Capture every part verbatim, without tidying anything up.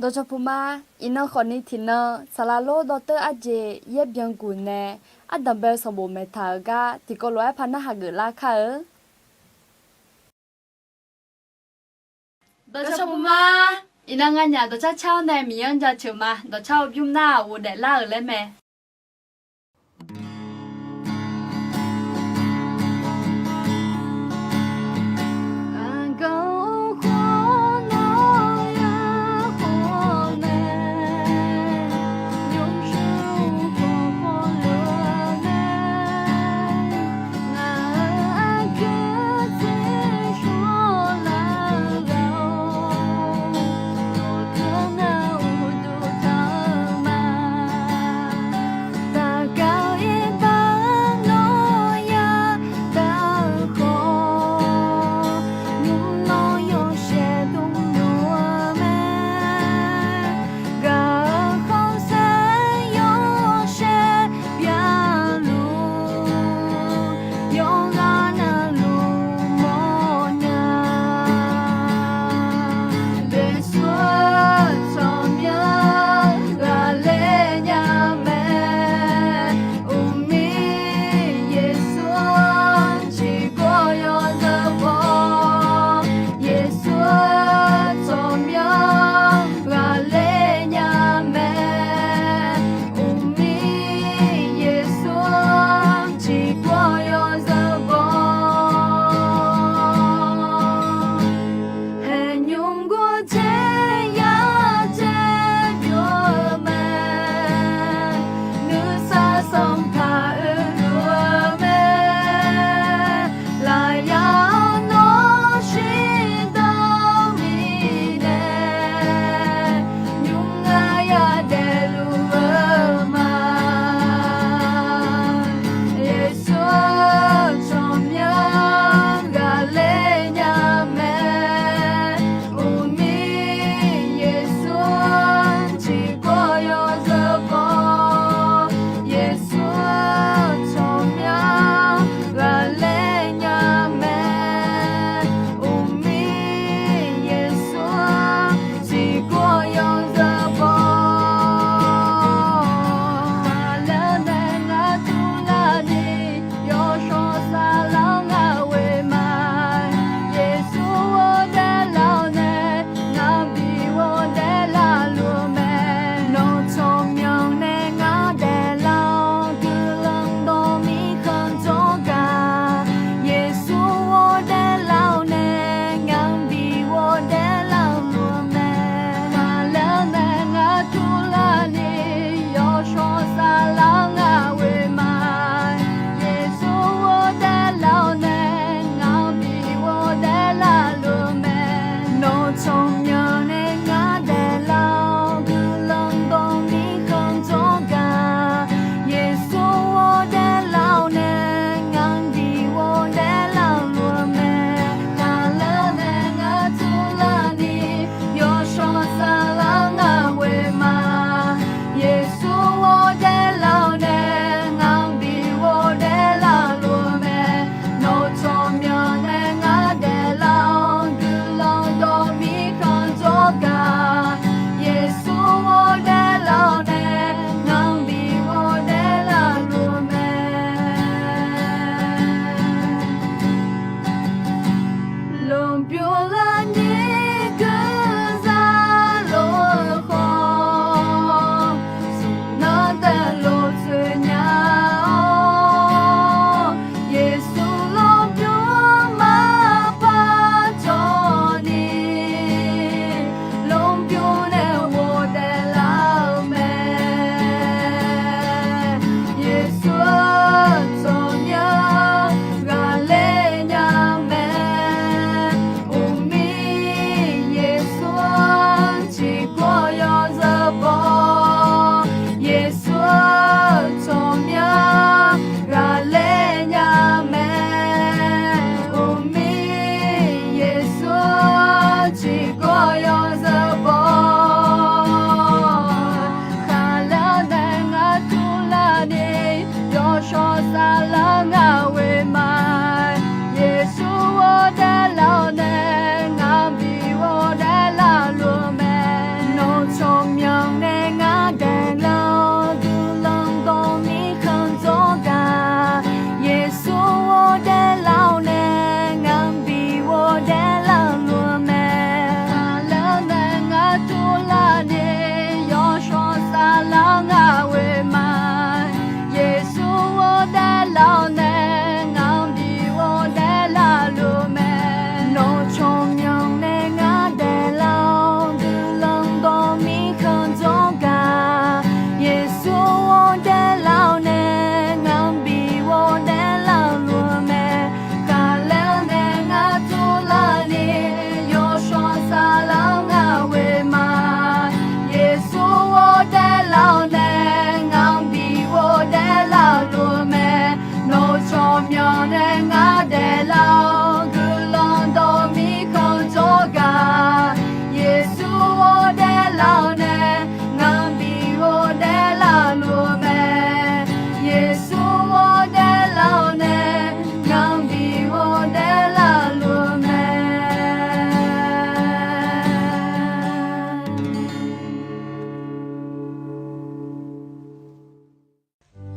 Dawqcawq puq ma. Iqnan khawfni tiqnan saqlaq lor dawrteur arjeq yaer byanguq nae ardanq bae-eu sanqbof maeqtaq-euq gar tiqkawv lof-aer par narhaq geuflar kar-eu. Dawqcawq puq ma. Iqnan nganyaf dawqcar car-awr nae Miqyaer-anr jaceuq ma. Dawqcar-eu bymr nar-aq ghofdaef lar-euq laer mae.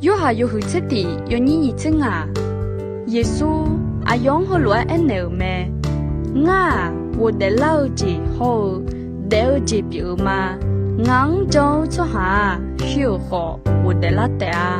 Yorhaq yawhuiq tser tiq yawnyir nyiq tser ngaq, Yeqsur aqyawf-anr heulof-aer aernaeq-euq mae. Ngar-aq, ghofdaef lar-eu jeq hawr-eu daef-eu jeq pyeuf-eu ma. Ngaq-anr jan-eu tsawrhaq-aq, shir-euq khawf ghofdaef lar taef-a.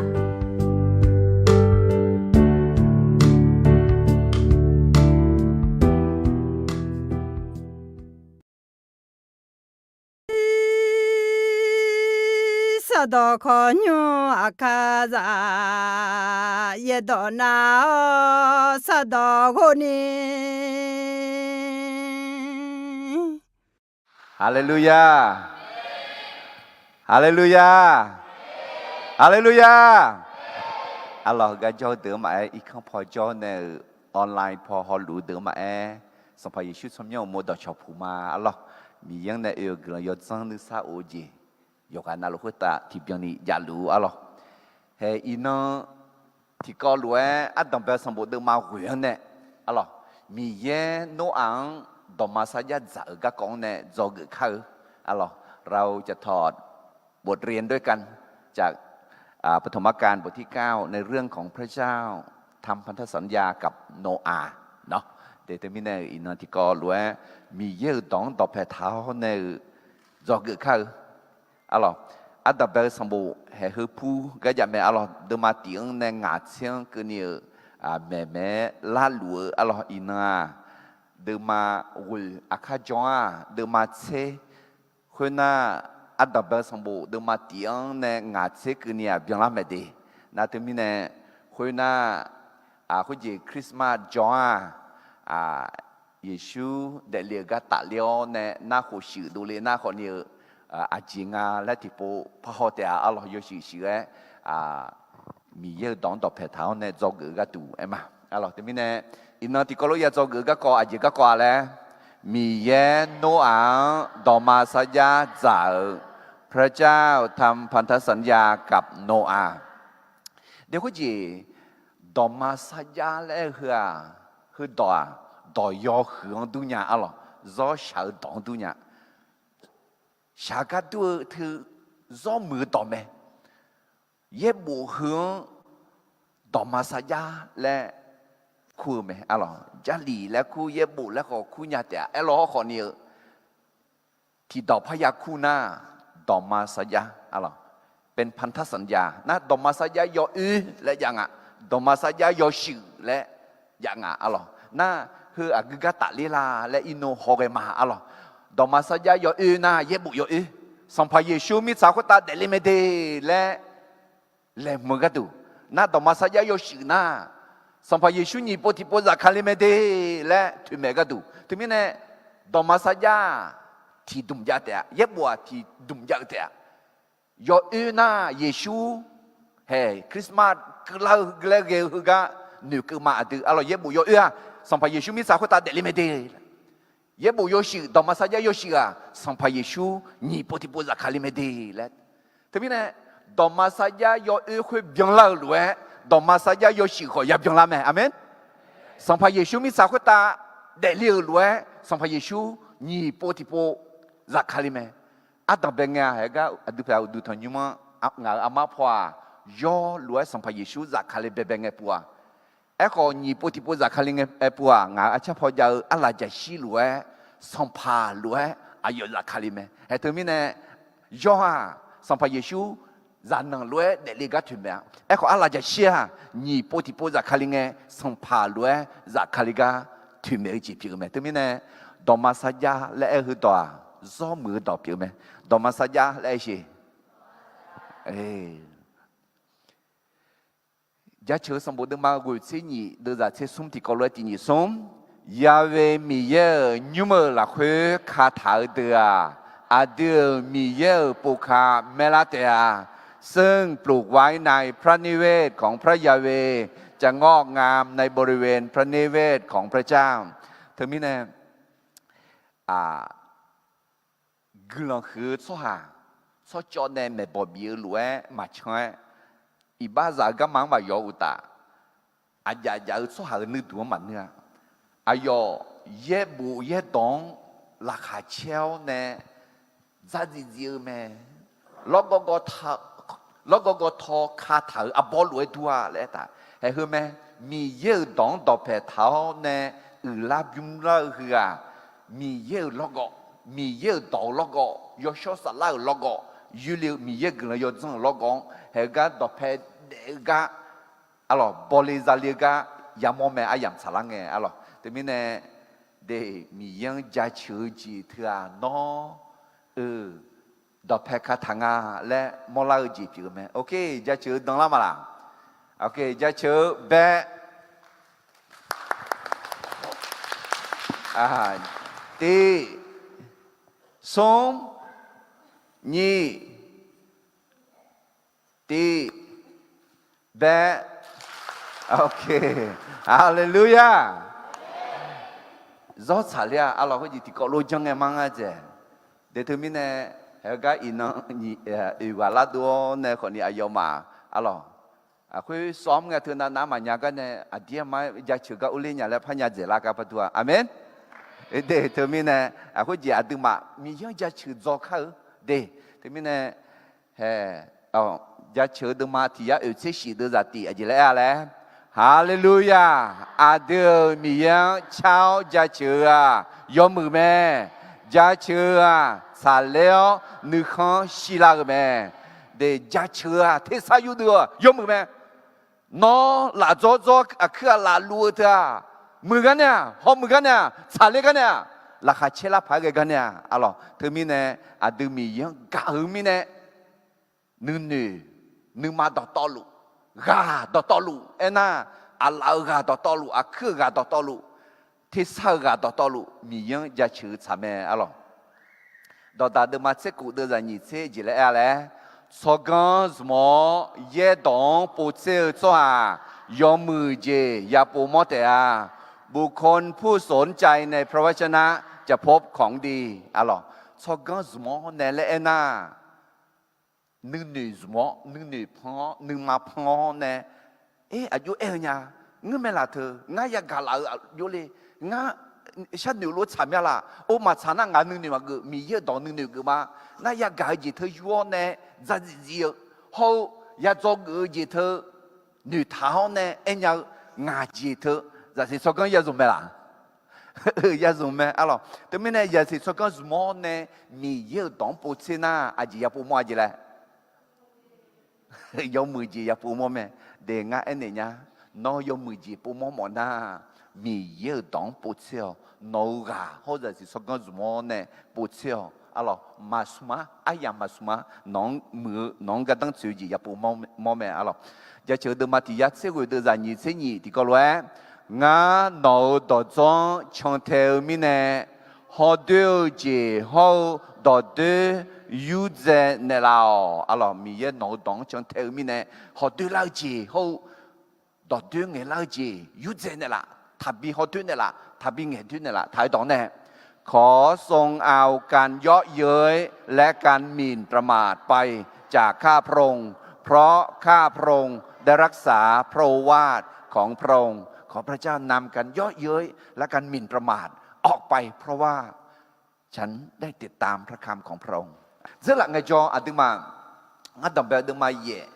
Sardawq khawqnymr aqkar zaq, yaerdawq nav-awr sardawq ghov ni. Haleluya! Haleluya! Haleluya! Arlawq, heugar jawr-eu deuq-anr maqaer, irkanr paw jawr nae-euq online paw hawluf-eu deuq-anr maqaer, Sanqpaq Yeqsur tsawrmyanr uqmov dawqcawq puq ma. Arlawq, Miqyaer-anr nae oe-eu guiqlanq yawdzanr nuisar of-eu jeq yawqghaq navluf khoertav tiqbyan ni javluf-ur. Arlawq, hae iqnan tiqkawv lof-aer Ardanqbae sanqbof deuvma ghoeq-anr nae, arlawq, Miqyaer Noraq-anr dawqma sarjax dzaq-euq garkawv-anr nae dzawgeuf kar-eu. Arlawq, เราจะถอดบทเรียนด้วยกันจาก ปฐมกาลบทที่เก้า ในเรื่องของพระเจ้าทำพันธสัญญากับโนอาห์ nawq. Te teumirnae-euq iqnan tiqkawv lof-aer Miqyaer-euq dawq-anr dawqpae taq-awr nae-euq dzawgeuf kar-eu. Arlawq, Ardanqbae-eu sanqbof haeq heu pur gar jav mae. Arlawq, deuvma tiq-anr nae ngaq tser-anr keuvni-euq maeqmaeq-aer larluf-eu. Arlawq, iqnan-aq, deuvma ghoeq aqkar jan-ar, deuvma tser khoernar, Ardanqbae-eu sanqbof deuvma tiq-anr nae ngaq tser keuvni-aq byanlar mae de. Nar teumirnae, khoernar, khoerjeq Christmas jan-aq, Yeqsur daefle-euq gar tafler-awr nae nar khof shuif dovle nar khawfni-eu, aqjeq nga laer tiqpov parhaw taef-a. Arlawq, yawshuif shuif-aer Miqyaer-euq dawq-anr dawqpae taq-awr nae dzawgeuf-eu gharduq aer ma. Arlawq, teumirnae iqnan tiqkawv lof ya dzawgeuf-eu garkawv aqjeq garkawv-a laer, Miqyaer Noraq-anr dawqma sarjax dzaq-euq พระเจ้าทำพันธสัญญากับโนอาห์ de. Khoerjeq dawqma sarjax laer aer-eu heu-aq, heudawq-aq, dawq yawhuiq-anr durnya. Arlawq, zawr shaq-eu dawq-anr durnya. Shaq gar dur-eu teu zawr muiq-eu dawq mae. Yaerbof heu-anr dawqma sarjax laer kur-eu mae. Arlawq, Jarlif laer kur, yaerbof laer khawf kur nya taef-a. Aerlawr hawrkhawf ni-eu tiqdawq parya kur nar, dawqma sarjax, arlawq, เป็นพันธสัญญา nar, dawqma sarjax yawoer laer jav nga, dawqma sarjax yawshuif laer jav nga. Arlawq, nar, heu aqgeu gar tafler la laer irnov hawghae ma. Arlawq, dawqma sarjax yawoer nar yaerbof yawoer, Sanqpaq Yeqsur mirtsaq khoertav daefle mae de laer laeqhmq-eu gharduq, nar, dawqma sarjax yawshuif nar, Sanqpaq Yeqsur nyiq pov tiqpov zafkale mae de laer toeqmaeq gharduq. Teumirnae dawqma sarjax tiqdmq jav taef-a, yaerbof-aq tiqdmq jav-eu taef-a. Yawoer nar Yeqsur hae Christmas keuvlar-eu laer ghae-eu heugar noeqkeuv ma. Aqdui arlawq, yaerbof yawoer-aq Sanqpaq Yeqsur mirtsaq khoertav daefle mae de. Yaerbof yawshuif, dawqma sarjax yawshuif-aq Sanqpaq Yeqsur nyiq pov tiqpov zafkale mae de laer. Teumirnae dawqma sarjax yawoer khoer byanlar-euq lof-aer, dawqma sarjax yawshuif khawf ya byanlar mae. Aqmeq. Sanqpaq Yeqsur mirtsaq khoertav daefle-euq lof-aer Sanqpaq Yeqsur nyiq pov tiqpov zafkale mae. Ardanqbae ngae-a haegar aqdui pyaeq uqduq tanqnymr-anr ngaq-euq armar paw-aq, yawr lof-aer Sanqpaq Yeqsur zafkale baebae ngae puq-aq, aerkhawf nyiq pov tiqpov zafkale ngae puq-aq, ngaq-euq arcar paw jav-eu arlaqjaqshir lof-aer, Sanqpaq lof-aer aqyawf zafkale mae. Haeq teumirnae yawr-aq Sanqpaq Yeqsur zaqnanq lof-aer daefle gar toeqmaeq-a. Aerkhawf arlaqjaqshir-aq nyiq pov tiqpov zafkale ngae, Sanqpaq lof-aer zafkale gar toeqmaeq-eu jeq pyeuf-eu mae. Teumirnae dawqma sarjax laer aer-eu heudawq-aq, zawr muiq-eu dawq pyeuf-eu mae. Dawqma sarjax laer aer sheq. Jaceuq-eu sanqbof deuvma ghoeq tser nyiq deuvzaq tser smr tiqkawv lof-aer tiq nyiq smr, Yahweh Miqyaer-euq nymr-euq lafkhoer kataq-eu deuq-aq, aqdui-euq Miqyaer-euq povka maerlar taef-a. ซึ่งปลูกไว้ในพระนิเวศของพระยาเวห์ จะงอกงามในบริเวณพระนิเวศของพระเจ้า Teumirnae, aq, guiqlanq huiq-eu tsawrhaq tsawrcawv nae maeqbawq bif-eu lof-aer maqcan-aer, iqbaxzaq-eu garma-anr maqyawf-eu uqtaf, aqjaf jaf-eu tsawrhaq-euq nuirduq-anr maqneur-a. Aqyawf yaerbof yaerdawq-anr laqkhaq caer-awr nae dzardziv dziv-eu mae. Lawrgawv gawv ta-eu lawrgawv gawv taw kataq-euq arbawr lof-aer dur-a laer aertaq. Haeq heu mae, Miqyaer-euq dawq-anr dawqpae taq-awr nae uiqlar bymrlar-eu heughaq, Miqyaer-euq lawrgawv, Miqyaer-euq dawq-eu lawrgawv, yawshawr saflar-euq lawrgawv, yoerle-eu Miqyaer guiqlanq yawdzanr-euq lawrgawv-anr haeq-eu gar dawqpae daef-eu gar, arlawq, bawle zale-eu gar yamawr mae, aryamq tsaqlar ngae arlawq. Teumirnae, de, Miqyaer-anr jaceuq-eu jeq teu-aq nawr, eu, dawqpae kataq nga laer mawrlar-eu jeq pyeuf-eu mae. Ok, jaceuq-eu danlar ma laq? Ok, jaceuq-eu bae. Tiq, smr, nyiq, tiq, bae. Ok, haleluya. Zawr tsaqler-a arlawq, khoerjeq tiqkawv lof janr ngae mar ngar dzaeq. De teumirnae, haeq-eu gar iqnan nyiq, oeq ghaq lardov-awr nae khawfni aqyawfmaf arlawq, aqkhoer sawr-anr ngae teu navnav maqnya gar nae aqdir aqma-aer jaceuq gar urler nya laer parnya dzaeqlar gar par dur-a. Aqmeq. De teumirnae, aqkhoer jeq aqduimaf Miqyaer-anr jaceuq dzaw kar-eu de. Teumirnae, haeq, jaceuq-eu deuvma tiq yar oeq tser shif deuvzaq tif aqjeq laer aer-a laer, haleluya. Aqdui-euq Miqyaer-anr car-awr jaceuq-eu-aq yawmuiq mae. Jaceuq-eu-aq tsaqler-awr nuikhanr shirlar-eu mae. De, jaceuq-eu-aq tersar yurdeuv-eu yawmuiq mae. Nawr laf dzawr dzawr aqkuir-aq laf luv-eu teu-aq, muiq gar nae-aq, hawmuiq gar nae-aq, tsaqler gar nae-aq, laqkhaq caer lar paq-aer ghae gar nae-aq arlawq. Teumirnae, aqdui Miqyaer-anr gaq-eu mirnae, nuinoeq, nuima dawqtawvluf, ghaq dawqtawvluf aernar, aqlaf-euq ghaq dawqtawvluf, aqkuir-euq ghaq dawqtawvluf, tersar-eu ghaq dawqtawvluf Miqyaer-anr jaceuq-eu tsaq mae arlawq. Dawqdaq deuvma tser kof deuvzaq nyiq tser jeq laer aer-a laer, tsawrganr zmq-awr yaerdawq-anr povtser-eu tsawrhaq yawmuiq jeq yapov mawr taef-a. บุคคลผู้สนใจในพระวจนะจะพบของดี arlawq. Tsawrganr zmq-awr nae laer aernar, nuinoeq zmq-awr, nuinoeq pan-awr, nuima pan-awr nae, er, aqjox aer-eu nya, ngeur mae laf teu, ngar yagaq laf-euq aqjox le, ngar sharnoeq lof tsaq mya laf, or maqtsaq nar ngaq nuinoeq maqgeuf, Miqyaer-euq dawq nuinoeq geuf ma, nar yagaq-eu jeq teu yur-awr nae, dzaqzif zif-eu, hawr-eu, yadzaw geuf-eu jeq teu, noeqtaq-awr nae aernya-eu, ngaq jeq teu, zaqsiq tsawrganr yazmq mae laf? Yazmq mae arlawq. Teumirnae zaqsiq tsawrganr zmq-awr nae Miqyaer-euq dawq-anr povtser nar aqjeq yapov mawr-a jeq laer? Yawmuiq jeq yapov mawr mae. De, ngar aernaeq nya. Nawr yawmuiq jeq povmawr mawf nar, Miqyaer-euq dawq-anr povtser-awq. Nawq-euq ghaq hawr zaqsiq tsawrganr zmq-awr nae povtser-awq arlawq. Maqsmq-ar, aryamq maqsmq-ar, nawq-anr muiq-eu, nawq-anr gardanr tsoeq-eu jeq yapov mawr mae arlawq. Jaceuq-eu deuvma tiq yar tser ghoeq deuvzaq nyiq tser nyiq tiqkawv lof-aer, ngar nawq-euq dawqdzawr-anr cantae-eu mirnae, hawdoer-eu jeq hawr-eu dawqdoer yurdzae naeqlaf-awq arlawq. Miqyaer nawq-euq dawq-anr cantae-eu mirnae, hawdoer lar-eu jeq hawr-eu dawqdoer ngaeqlar-eu jeq yurdzae naeqlaf, taqbi hawdoer naeqlaf, taqbi ngaeqdoer naeqlaf taq-aer dawq nae ขอทรงเอาการเยาะเย้ยและการหมิ่นประมาทไปจากข้าพระองค์ เพราะข้าพระองค์ได้รักษาพระโอวาทของพระองค์ ขอพระเจ้านำการเยาะเย้ยและการหมิ่นประมาทออกไป เพราะว่า ฉันได้ติดตามพระคำของพระองค์ Dzeurlaf ngaejawr aqduimaf, ngar danqbae deuvma yaef,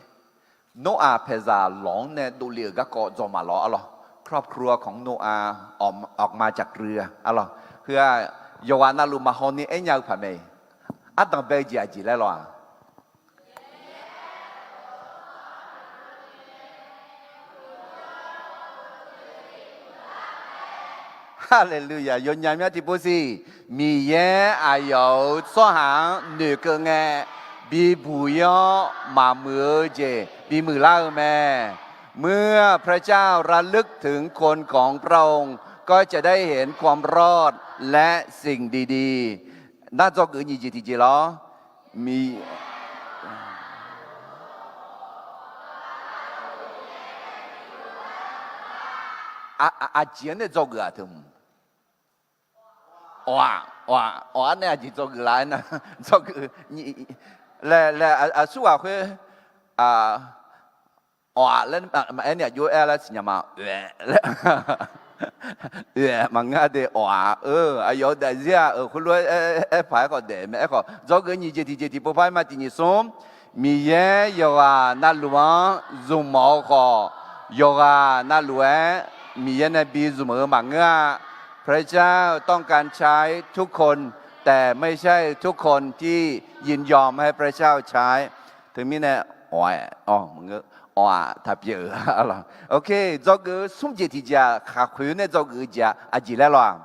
Noraq paeqzaq lawq-anr nae dovle-euq garkawv dzaw maqlawr arlawq. ครอบครัวของโนอาห์ออกมาจากเรือ arlawq. Heu-aq, yawqghaq navluf maqhaw ni aernya-eu paq mae. Ardanqbae-eu jeq aqjeq laer lawq-aq? Haleluya! Yawnyaf mya tiqpov siq. Miqyaer aqyawf-euq tsawrhaq-anr noeqkeuv ngae, bibuq-ir-awr maqmuiq-eu jeq bimuiq lar-eu mae. เมื่อพระเจ้าระลึกถึงคนของพระองค์ ก็จะได้เห็นความรอดและสิ่งดีๆ Nar dzawgeuf nyiq jeq tiqjeq lawr. Miq aqjeq-anr nae dzawgeuf-aq teu mq? Awq-aq, awq-aq, awq-anr nae aqjeq dzawgeuf laf-aer nar, dzawgeuf nyiq laer, laer aqsurghaq khoer, awq-aq laer maqaer ni aqjox-aer laer siqnya ma. Oe laer, oe maqngeur de. Awq-aq, eu, aqyawf-euq daefzir-aq, eu, khoerlof-aer aer paq-aer khawf daef mae. Aerkhawf dzawgeuf nyiq jeq tiqjeq tiqpov par-aer ma tiq nyiq smr. Miqyaer yawqghaq navluf-anr zmq mawf-eu khawf, yawqghaq navluf-aer Miqyaer nae bi zmq-eu maqngeur-a. พระเจ้าต้องการใช้ทุกคน แต่ไม่ใช่ทุกคนที่ยินยอมให้พระเจ้าใช้ Teumirnae awq-aq, awq-aq taqpyeuf-eu. Ok, dzawgeuf-eu smr jeq tiqjeq-aq, khaqkhoeq nae dzawgeuf-eu jeq-aq, aqjeq laer lawq-aq?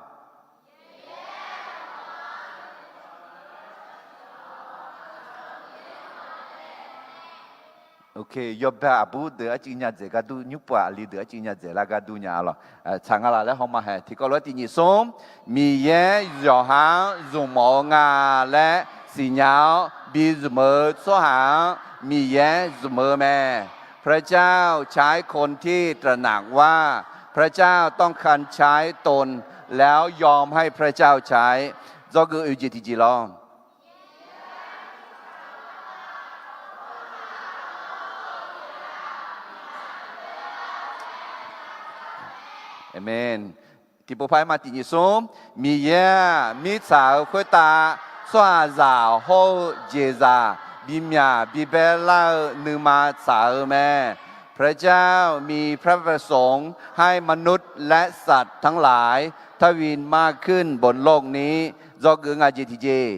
Ok, yawbae aqbur deuq arcuiv nya dzaeq gar dur, nymrpov aqli deuq arcuiv nya dzaeq lar gar dur nya-a lawq. Tsaq nga laf laer hawma haeq tiqkawv lof-aer tiq nyiq smr. Miqyaer yawqha-anr zmq mawf-eu nga laer siqnya-awr bi zmq-eu tsawrhaq-anr Miqyaer zmq-eu mae. พระเจ้าใช้คนที่ตระหนักว่าพระเจ้าต้องการใช้ตน แล้วยอมให้พระเจ้าใช้ Dzawgeuf oeq jeq tiqjeq lawr. Aqmeq. Tiqpov par-aer ma tiq nyiq smr. Miqyaer-aq, mirtsaq-euq khoertav tsawrhaqzaq hawr-eu jeqzaq bimyaq bibae lar-eu nuima tsaq-eu mae. พระเจ้ามีพระประสงค์ให้มนุษย์และสัตว์ทั้งหลายทวินมากขึ้นบนโลกนี้ Dzawgeuf nga jeq tiqjeq.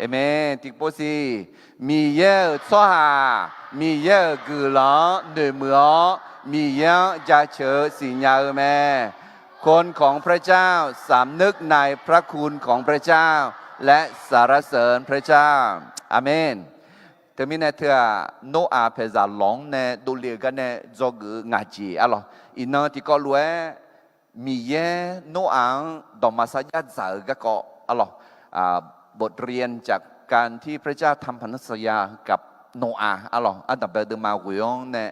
Aqmeq. Tiqpov siq. Miqyaer-euq tsawrhaq Miqyaer-euq guiqlanq-anr noeqmuiq-awr, Miqyaer-anr jaceuq-eu siqnya-eu mae. คนของพระเจ้าสำนึกในพระคุณของพระเจ้า และสรรเสริญพระเจ้า Aqmeq. Teumirnae teu-aq, Noraq paeqzaq lawq-anr nae dovle-eu gar nae dzawgeuf-eu ngaq jeq-a lawq. Iqnan tiqkawv lof-aer, Miqyaer Noraq-anr dawqma sarjax dzaq-eu garkawv-a lawq. บทเรียนจากการที่พระเจ้าทำพันธสัญญากับโนอาห์-a lawq. Ardanqbae-eu deuvma ghoeq-anr nae,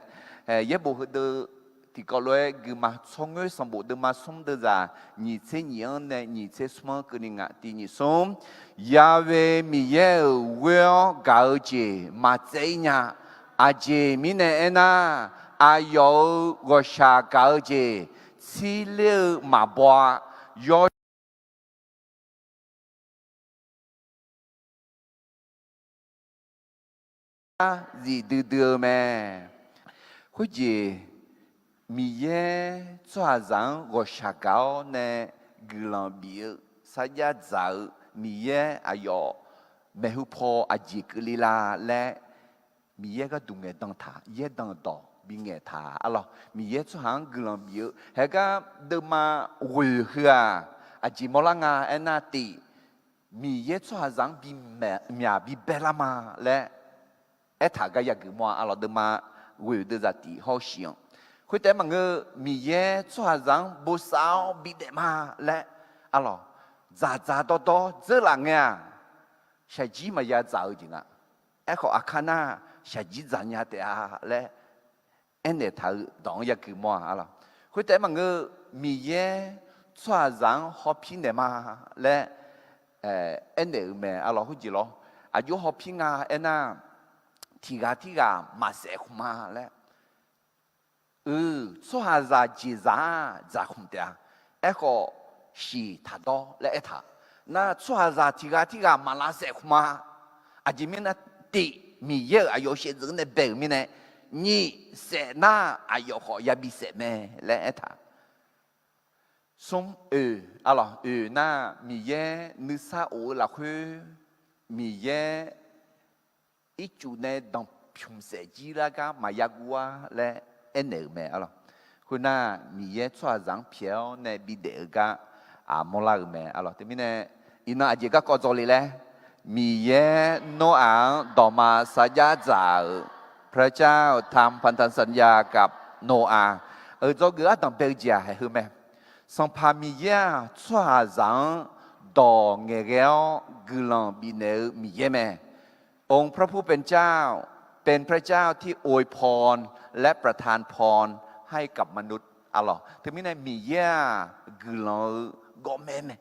yaerbof heudeuv tiqkawv lof-aer guima tsawrngoer sanqbof deuvma smr deuvzaq nyiq tser nyiq-anr nae nyiq tser smr-anr keuvni ngaq tiq nyiq smr. Yahweh Miqyaer-euq ghoer-awr gaq-eu jeq maqtsaev-ir nya. Aqjeq mirnae aernar, aqyawf-euq ghawqshaq gaq-eu jeq tsirler-eu maqbaw-a. Yawshawr zifdui dui-eu mae. Khoerjeq, Miqyaer tsawrhaqzaq-anr ghawqshaq gaq-awr nae guiqlanq bif-eu sarjax dzaq-eu Miqyaer aqyawf maeqhu paw aqjeq keuvle la laer Miqyaer gharduq ngaeqdan taq, yaerdanq dawq bingaeq taq-a lawq. Miqyaer tsawrhaq-anr guiqlanq bif-eu haegar deuvma ghoeq heu-aq, aqjeq mawrlar nga aernar tif, Miqyaer tsawrhaqzaq-anr bimyaq bibae lar ma laer aertaq gar yagui mawr-a lawq. Deuvma ghoeq deuvzaq tif hawr-eu shiq-anr. Khoertaef maqngeur, Miqyaer tsawrhaqzaq-anr bosav-awr bidaef ma laer-a lawq. Dzaqdzaq dawrdawr dzeurlaf ngae-aq, shaqjir maqya dzaq-eu jeq nga. Aerkhawf, aqkar nar shaqjir dzaq nya taef-a laer aernaeq taq-eu dawq-anr yagui mawr-a lawq. Khoertaef maqngeur, Miqyaer tsawrhaqzaq-anr hawpir naeq ma laer aernaeq-euq mae-a lawq. Khoerjeq lawr, aqjox hawpir nga aernar, tiq ghaq tirghaq maqsaef khmq ma laer. Uiq, tsawrhaqzaq jeqzaq-aq dzaq khmq taef-a. Aerkhawf, shiq taqdawr laer aertaq. Nar, tsawrhaqzaq tiq ghaq tirghaq maq lavsaef khmq ma. Aqjeq mirnae tif, Miqyaer-euq aqyawf shaevdzeuf nae bae-euq mirnae, nyiq, saef nar aqyawf khawf yabi saef mae laer aertaq. Smr oeq-a lawq. Oeq nar, Miqyaer nuisar of-eu lafkhoer, Miqyaer ircuf nae danqpymq saef jir lar gar maqya guv-ar laer aernaeq-euq mae-a lawq. Khoernar, Miqyaer tsawrhaqzaq-anr pyaeq-awr nae bidaef-eu gar mawrlar-euq mae-a lawq. Teumirnae, iqnan aqjeq garkawv dzawle laer, Miqyaer Noraq-anr dawqma sarjax dzaq-euq พระเจ้าทำพันธสัญญากับโนอาห์ euq dzawgeuf ardanq bae-eu jeq-aq haeq heu mae. Sanqpaq Miqyaer-aq, tsawrhaqzaq-anr dawq ngaeqghae-awr guiqlanq bifnaeq-eu Miqyaer mae. องค์พระผู้เป็นเจ้า เป็นพระเจ้าที่อวยพร และประทานพร ให้กับมนุษย์ a lawq. Teumirnae Miqyaer-aq, guiqlanq-eu gawrmaer mae.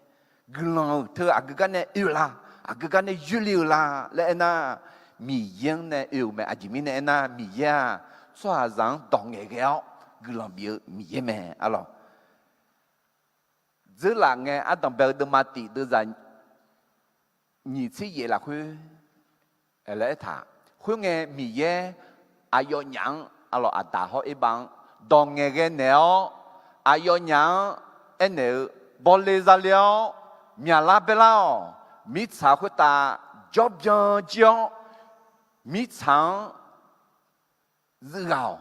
Guiqlanq-euq teu aqgeu gar nae oe-eu la, aqgeu gar nae yoerle-eu la laer aernar, Miqyaer-anr nae oe-euq mae. Aqjeq mirnae aernar, Miqyaer-aq, tsawrhaqzaq-anr dawq ngaeqghae-awr guiqlanq bif-eu Miqyaer mae, a lawq. dzeurlaf ngae, ardanqbae-eu deuvma tif deuvzaq nyiq tser yaef lafkhoer laer aertaq. Khoerngae, Miqyaer aqyawfnyaf-anr arlawq, Aqdaq hawr Erbav-anr dawq ngaeqghae naeq-awr, aqyawfnyaf-anr aernaeq-eu, bawle zale-awr, myaqlar baerlar-awq. Mirtsaq khoertav jawrbyan jir-awr, mirtsaq-anr zuiv ghaq-awq.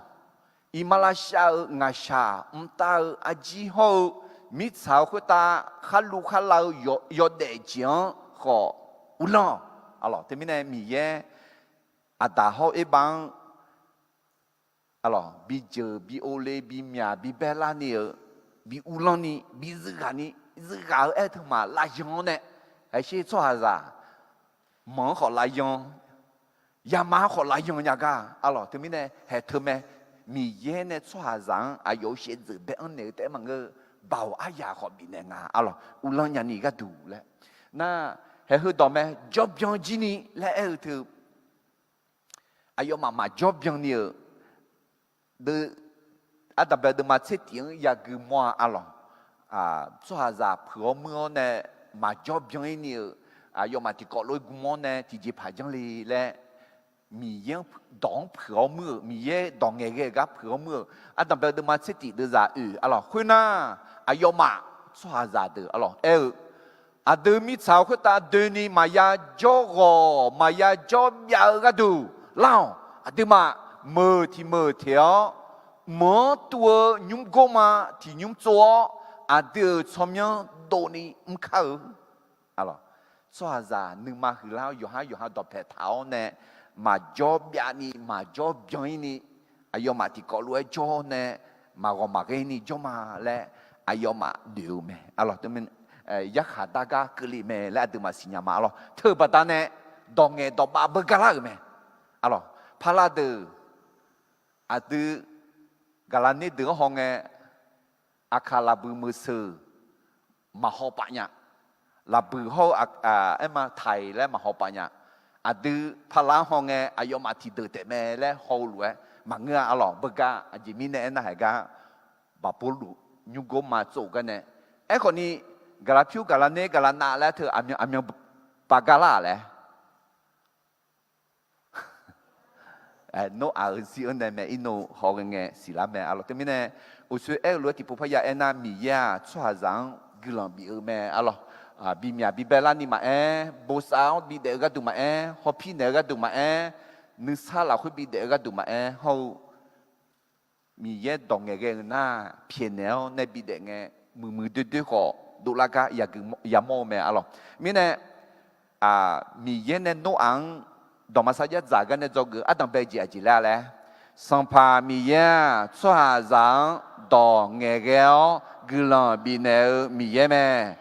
Iqmalavshav-euq ngaqshaq mqtav-eu arjir hawr-eu, mirtsaq-eu khoertav kharluv kharlav-eu yawdaef jeq-anr khawf uvlanr-awq. Arlawq, teumirnae Miqyaer Aqdaq hawr Erbav-anr arlawq, bijeuq bi ovle, bimyaq bi baerlar ni-euq, bi uvlanr ni, bi zuiv ghaq ni, zuiv ghaq-eu aer-eu teumaf lavyan-awr nae, aqsher tsawrhaqzaq manq-anr khawf lavyan, yamaf-anr khawf lavyan nya gar. Arlawq, teumirnae haeq teumae, Miqyaer nae tsawrhaqzaq-anr aqyawf-euq shaevdzeuf bae-anr naeq-eu taef-aer maqngeur-eu, baoq aryaq khawf bifnaeq nga. Arlawq, uvlanr nyani gharduq laer. Nar, haeq heudawq mae, jawrbyan jir ni laer aer-eu teu aqyawfmaf maqjawr byan ni-euq, deu, ardanqbae deuvma tser tif-anr yagui mawr-a. Arlawq, tsawrhaqzaq puiq-awr muir-awr nae maqjawr byan-ir ni-euq, aqyawfmaf tiqkawv lof-aer gui mawr nae tiqjeqpaq janr le laer, Miqyaer-anr dawq-anr puiq-awr muir-euq, Miqyaer dawq ngaeqghae-eu gar puiq-awr muir-euq, ardanqbae deuvma tser tif deuvzaq oeq. Arlawq, khoernar, aqyawfmaf tsawrhaqzaq deuq arlawq aer-eu, aqdui mirtsaq-eu khoertav doeni maqya jawr ghawq maqya jawr byav-eu gharduq lar-awq. Aqduimaf meuq tiq meuq teq-awr, mq-anr tuv-eu nymr gorma tiq nymr tsov-awr, aqdui-euq tsawrmyanr dovni mr kar-eu. Arlawq, tsawrhaqzaq nuima huiqlar-awr yawqhar yawqha dawqpaeq taq-awr nae, maqjawr byav ni maqjawr byan-ir ni, aqyawfmaf tiqkawv lof-aer jawr nae, maqghawq maqghae ni jawr ma laer, aqyawfmaf noeq-eu mae. Arlawq, yarkhaq dar gar keuvle mae laer aqduimaf siqnya ma. Arlawq, teu-eu baqdanae dawq ngaeq dawq bav beugar lar-euq mae. Arlawq, paqlaq deuq aqdui gaqlaqner deuq-anr hawngae, aqkaq laqbuiq meuq seuq maqhaw pav nya. Laqbuiq hawr-eu aerma taiq laer maqhaw pav nya. Aqdui paqlaq-anr hawngae aqyawfmaf tiqdeuq taef mae laer haw-eu lof-aer maqngeur-a. Arlawq, beugar aqjeq mirnae aernar haiq gar, baqbawrluf nymr gorma tsov-euq gar nae, aerkhawf ni, gaqlaq pyur gaqlaq ner gaqlaq nav laer teu aqmyan aqmyan pav gar lar-aq laer Noraq-euq zir-anr nae mae, irnov haw ghae ngae siqlar mae. Arlawq, teumirnae uqshoe aer-eu lof-aer tiqpov parya aernar, Miqyaer-aq tsawrhaqzaq-anr guiqlanq bif-eu mae. Arlawq, bimyaq bibae larni maqaer, bosav-awr bidaef-eu gharduq maqaer, hawpir naeq-eu gharduq maqaer, nuisar lafkhoer bidaef-eu gharduq maqaer hawr-eu, Miqyaer dawq ngaeqghae-eu nar pyaeqnaeq-awr nae bidaef ngae, muiqmuiq doerdoer khawf dovlar gar yamawr-eu mae. Arlawq, mirnae Miqyaer nae Noraq-anr dawqma sarjax dzaq gar nae dzawgeuf ardanqbae jeq aqjeq laer-a laer, Sanqpaq Miqyaer-aq tsawrhaqzaq-anr dawq ngaeqghae-awr guiqlanq bifnaeq-eu Miqyaer mae.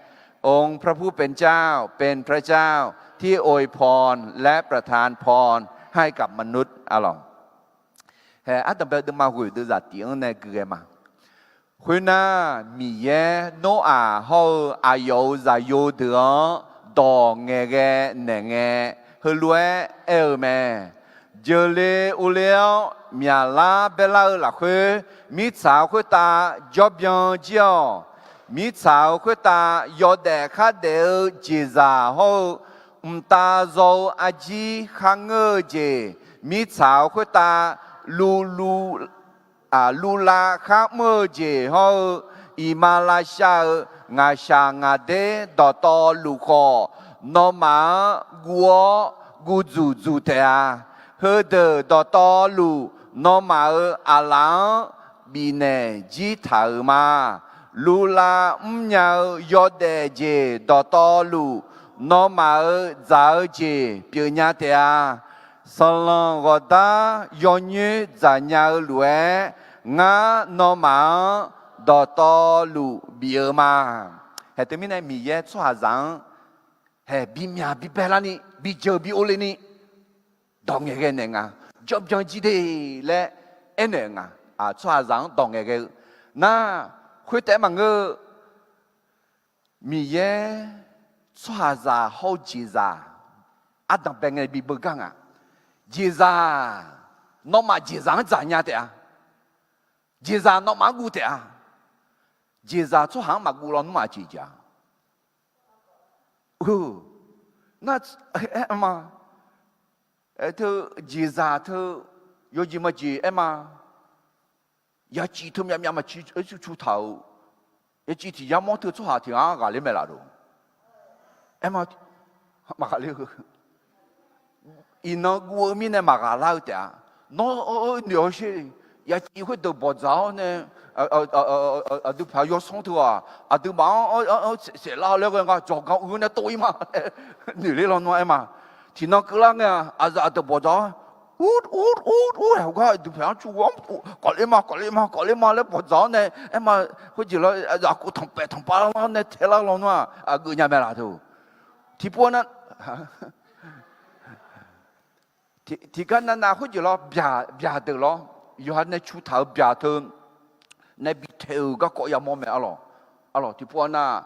องค์พระผู้เป็นเจ้า เป็นพระเจ้าที่อวยพรและประทานพรให้กับมนุษย์ Arlawq, hae ardanqbae deuvma ghoeq deuvzaq tif-anr nae gui ghae ma. Khoernar, Miqyaer Noraq hawr-eu aqyawf-euq zaqyo deuq-anr dawq ngaeqghae naeq ngae, heulof-aer aer-eu mae. Jeuqle uvle-awr myaqlar baerlar-eu lafkhoer, mirtsaq-euq khoertav jawrbyan jir-awq. Mirtsaq-euq khoertav yawdaef khardaef-eu jeqzaq hawr-eu, mqtav zaw-eu arjir kharngeur-eu jeq, mirtsaq-euq khoertav luvluv luvlav kharmr-eu jeq hawr-eu, iqmalavshav-euq ngaqshaq ngaqder dawqtawvluf khawf, nawmaf-anr guv-awr guv dzuq dzuq taef-a. Heudeuq dawqtawvluf, nawmaf-euq aqlaf-anr bifnaeq jir taq-euq ma. Luvlav mrnya-eu yawdaef jeq dawqtawvluf, nawmaf-euq dzaq-eu jeq pyeufnya taef-a. Sanqlanq ghawqdar yawnyoer dzaqnya-eu lof-aer, ngar nawmaf-anr dawqtawvluf bif-eu ma. Hae teumirnae Miqyaer tsawrhaqzaq-anr hae bimyaq bibae larni, bijeuq bi ovle ni, dawq ngaeqghae naeq nga, jawrbyan jir de laer aernaeq-eu nga. Tsawrhaqzaq-anr dawq ngaeqghae-eu nar, khoertaef-aer maqngeur-eu, Miqyaer tsawrhaqzaq hawr-eu jeqzaq ardanqbae ngae bi beugar nga. Jeqzaq, nawmaf jeqzaq-anr dzaqnya taef-a. Jeqzaq nawmaf-anr guv taef-a. Jeqzaq tsawrhaq-anr maqguv lawnmr-aq jeq jav-a. Nar, aer ma. Teu jeqzaq teu yawjeq majeq aer ma. Yaciv teu myavmyav maqciv cu taq-euq, yaciv tiq yar mawr teu tsawrhaq tiq ghaq-anr ghaqler mae laf-euq. Aer ma, maqghaqler-eu. Iqnan guv-eu mirnae maqghaq lar-eu taef-a. Nawr noeq-awr sher, yaciv khoerdeuq bawqdzaq-awr nae, aqdui paq yawsanr teu-aq, aqduimaf-anr saef saef lar laer ghae nga, dzawqgan uiq-eu nae tov-ir ma laer noeq ler lawnmr-a aer ma. Tiqnan keuvlar ngae-aq, aqzaf aqdeuq bawqdzaq-awr, ur ur ur ur-aer hawgar aqdui paq-anr cu-awr, kawfler ma, kawfler ma, kawfler ma laer bawqdzaq-awr nae aer ma. Khoerjeq lawr, aqzaf kov tanqpaef tanqpav lar nae taelar lawnmr-aq, aqgeuf nya mae laf teu. Tiqpov nar, tiqgar navnav khoerjeq lawr, byaq deuq lawr, yawqha nae cu taq-euq byaq teu nae bi taeq-euq garkawv yamawr mae arlawq. Arlawq, tiqpov nar,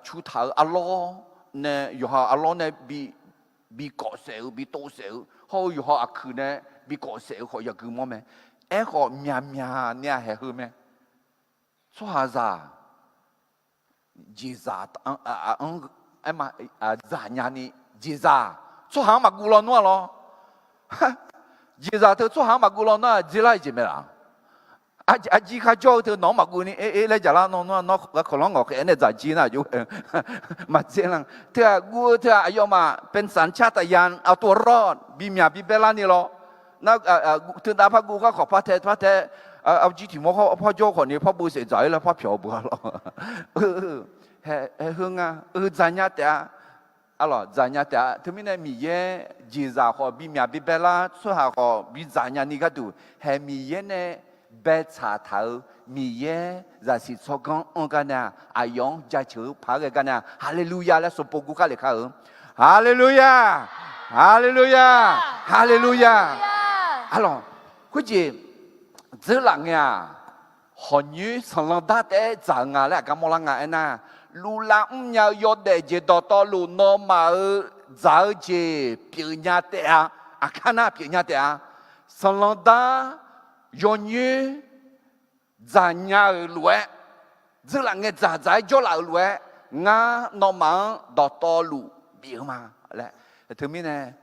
cu taq-euq arlawr nae, yawqha arlawr nae bi kawf saef-eu, bi tov saef-eu, hawr-eu yawqha aqkuiq nae bi kawf saef-eu khawf yagui mawr mae. Aerkhawf, myaqmyaq ni-aq haeq heu mae. Tsawrhaqzaq jeqzaq-anr, aer ma, dzaq nyani, jeqzaq tsawrhaq-anr maqguv lawnmr-a lawr. Jeqzaq teu tsawrhaq-anr maqguv lawnmr-aq dzerlar-eu jeq mae laf. Arjir kharjawr-eu teu nawq-anr maqguv ni, er laer jaqlar nawr, nawr garkawq lanr ngawq khaef-aer nae dzaq jir nar aqjox maqdzer lan. Teu-aq guv-eu teu-aq aqyawfmaf เป็นสัญชาตญาณ เอาตัวรอด bimyaq bibae larni lawr. Nar, teudav par guv garkawq par tae par tae, arjir tiq mawr par jawr khawf ni par beu saef dzaq-ir lar par pyawq beu-a lawr. Haeq heu nga, eu dzaqnya taef-a. Arlawq, dzaqnya taef-a. Teumirnae Miqyaer jeqzaq khawf bimyaq bibae lar, tsawrhaq khawf bidzaq nyani gharduq haeq Miqyaer nae baetsaq taq-euq Miqyaer zaqsiq tsawrganr anr gar nae-aq, aqyawf-anr jaceuq-eu paq-aer ghae gar nae-aq, Haleluya laer sanqpov gur kar lef kar-eu. Haleluya, Haleluya, Haleluya. Arlawq, khoerjeq dzeurlaf ngae-aq, hawqnyoer sanqlanq dar taef-aer dzaq-eu nga laer aqgar mawrlar nga aernar, luflav mrnya-eu yawdaef jeq dawqtawvluf nawmaf-euq dzaq-eu jeq pyeufnya taef-a. Aqkar nar pyeufnya taef-a. Sanqlanq dar yawqnyoer dzaqnya-euq lof-aer, dzeurlaf ngae dzaqdzaq-aer jawrlaf-euq lof-aer, ngar nawmaf-anr dawqtawvluf bif-eu ma laer. Teumirnae,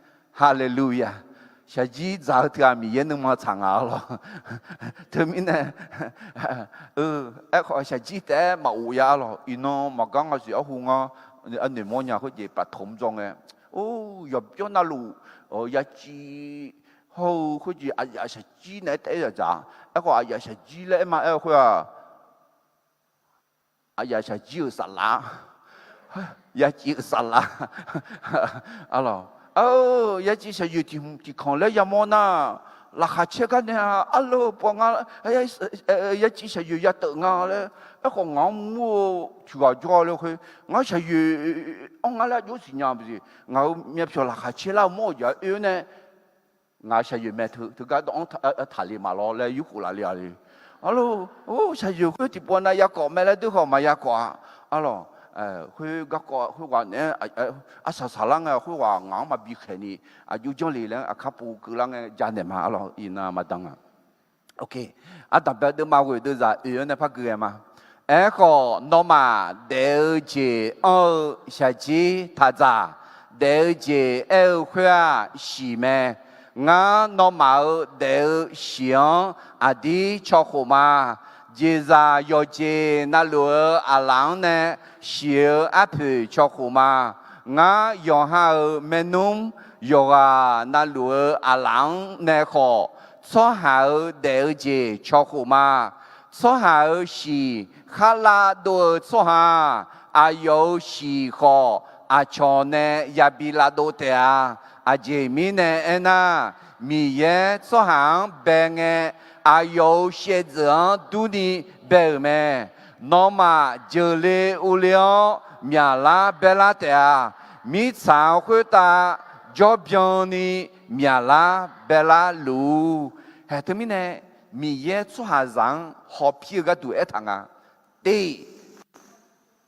Haleluya. Shaqjir dzaq-eu teu-aq Miqyaer nuima tsaq nga arlawq. Teumirnae, aerkhawf shaqjir taef-aer maqof ya arlawq. Iqnan maqgar nga siq arhu ngar, arnoeq mawrnya khoerjeq ประถม dzawr ngae, or, yawqbyawr navluf, yaciv hawr-eu khoerjeq aqyaf shaqjir naeq-aer taef-aer yadzaq. Aerkhawf aqyaf shaqjir laer aer ma aer-eu khoer-aq, aqyaf shaqjir-euq saflar, yaciv-euq saflar, arlawq, yaciv shaqyoeq tiq hmq tiq kanq laer yamawr nar, laqkhaq caer gar nae-a, arlawq pawf nga, yaciv shaqyoeq yateuf nga laer, aerkhawf ngaq-anr mur-eu tiq ghaq jawr-a laer khoer, ngar shaqyoeq anr nga laer aqjox siqnya jeq, ngaq-euq myavpyawq laqkhaq caer lar-eu mawr-euq jeq-anr oe-awr nae, ngaq-euq shaqyoeq mae teu, teugar dawv-anr taqle maqlawr laer yurkhof laf le-a le. Arlawq, or, shaqyoeq khoer tiqpov nav yakawf mae laer deur khawf maqya kawf-a. Arlawq, khoer garkawv khoerghaq naeq-aer arsaq saqlar ngae khoerghaq ngaq-anr maqbi khaeq ni, aqjox janr le laer aqkar pov keuvlar ngae janaeq ma arlawq iqnan maqdan nga. Ardanqbae deuvma ghoeq deuvzaq oe-awr nae par gui ghae ma. Aerkhawf nawmaf daef-eu jeq anr-eu shaqjir taq dzaq, daef-eu jeq aer-eu khoer-aq shiq mae. Ngar nawmaf-euq daef-eu shiq-anr aqdir cawkhof ma. Jeqzaq yawqjeq navluf-eu aqlaf-anr nae shiq-eu arpoeq cawkhof ma. Ngar yawqha-euq maernmr yawqghaq navluf-eu aqlaf-anr nae khawf, tsawrhaq-euq daef-eu jeq cawkhof ma. Tsawrhaq-euq shiq kharlav dov-eu tsawrhaq, aqyawf-euq shiq khawf aqcawq nae yabi lavdov taef-a. Aqjeq mirnae aernar, Miqyaer tsawrhaq-anr bae ngae, aqyawf-euq shaevdzeuf-anr durni bae-euq mae. Nawmaf jeuqle urle-awr myaqlar baelar taef-a. Mirtsaq-anr khoertav jawrbyanni myaqlar baelar luf-ur. Haeq teumirnae, Miqyaer tsawrhaqzaq-anr hawpir-eu gharduq aertaq nga. Tiq,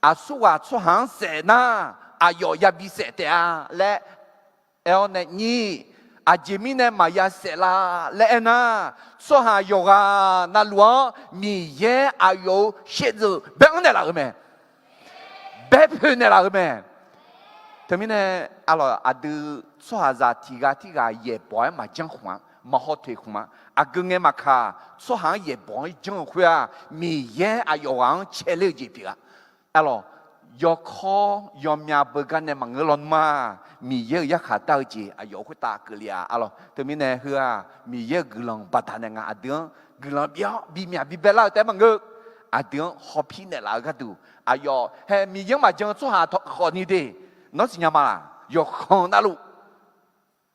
aqsurghaq tsawrhaq-anr saef nar, aqyawf yabi saef taef-a laer aer-awr nae nyir, Aqjeq mirnae maqya saef la laer aernar, tsawrhaq yawqghaq navluf-anr Miqyaer aqyawf-euq shaevdzeuf bae-anr naeqlaf-euq mae. Bae poeq naeqlaf-euq mae. Teumirnae, aqlawq aqdui tsawrhaqzaq tiq ghaq tirghaq yaeqbawq-aer maqjanr khmq-a, maqhaw toeq khmq-a. Aqgeu ngae maqkaq, tsawrhaq-anr yaeqbawq-anr janr-eu khoer-aq, Miqyaer aqyawf ghaq-anr caeler-eu jeq pyeuf-a. Aqlawq, yawkawr yawmya beugar nae maqngeur lawnmr-aq, Miqyaer-euq yarkhaq dar-eu jeq aqyawf khoertav keuvle-a. Aqlawq, teumirnae heu-aq, Miqyaer-euq guiqlanq baqdanae nga aqdui-anr guiqlanq bi-awr bimyaq bibae lar-eu taef-aer maqngeur. Aqdui-anr hawpir naeqlaf-eu gharduq aqyawf hae Miqyaer-anr maqjan-eu tsawrhaq khawfni de, nawr siqnya ma laq? Yawqkhanq navluf,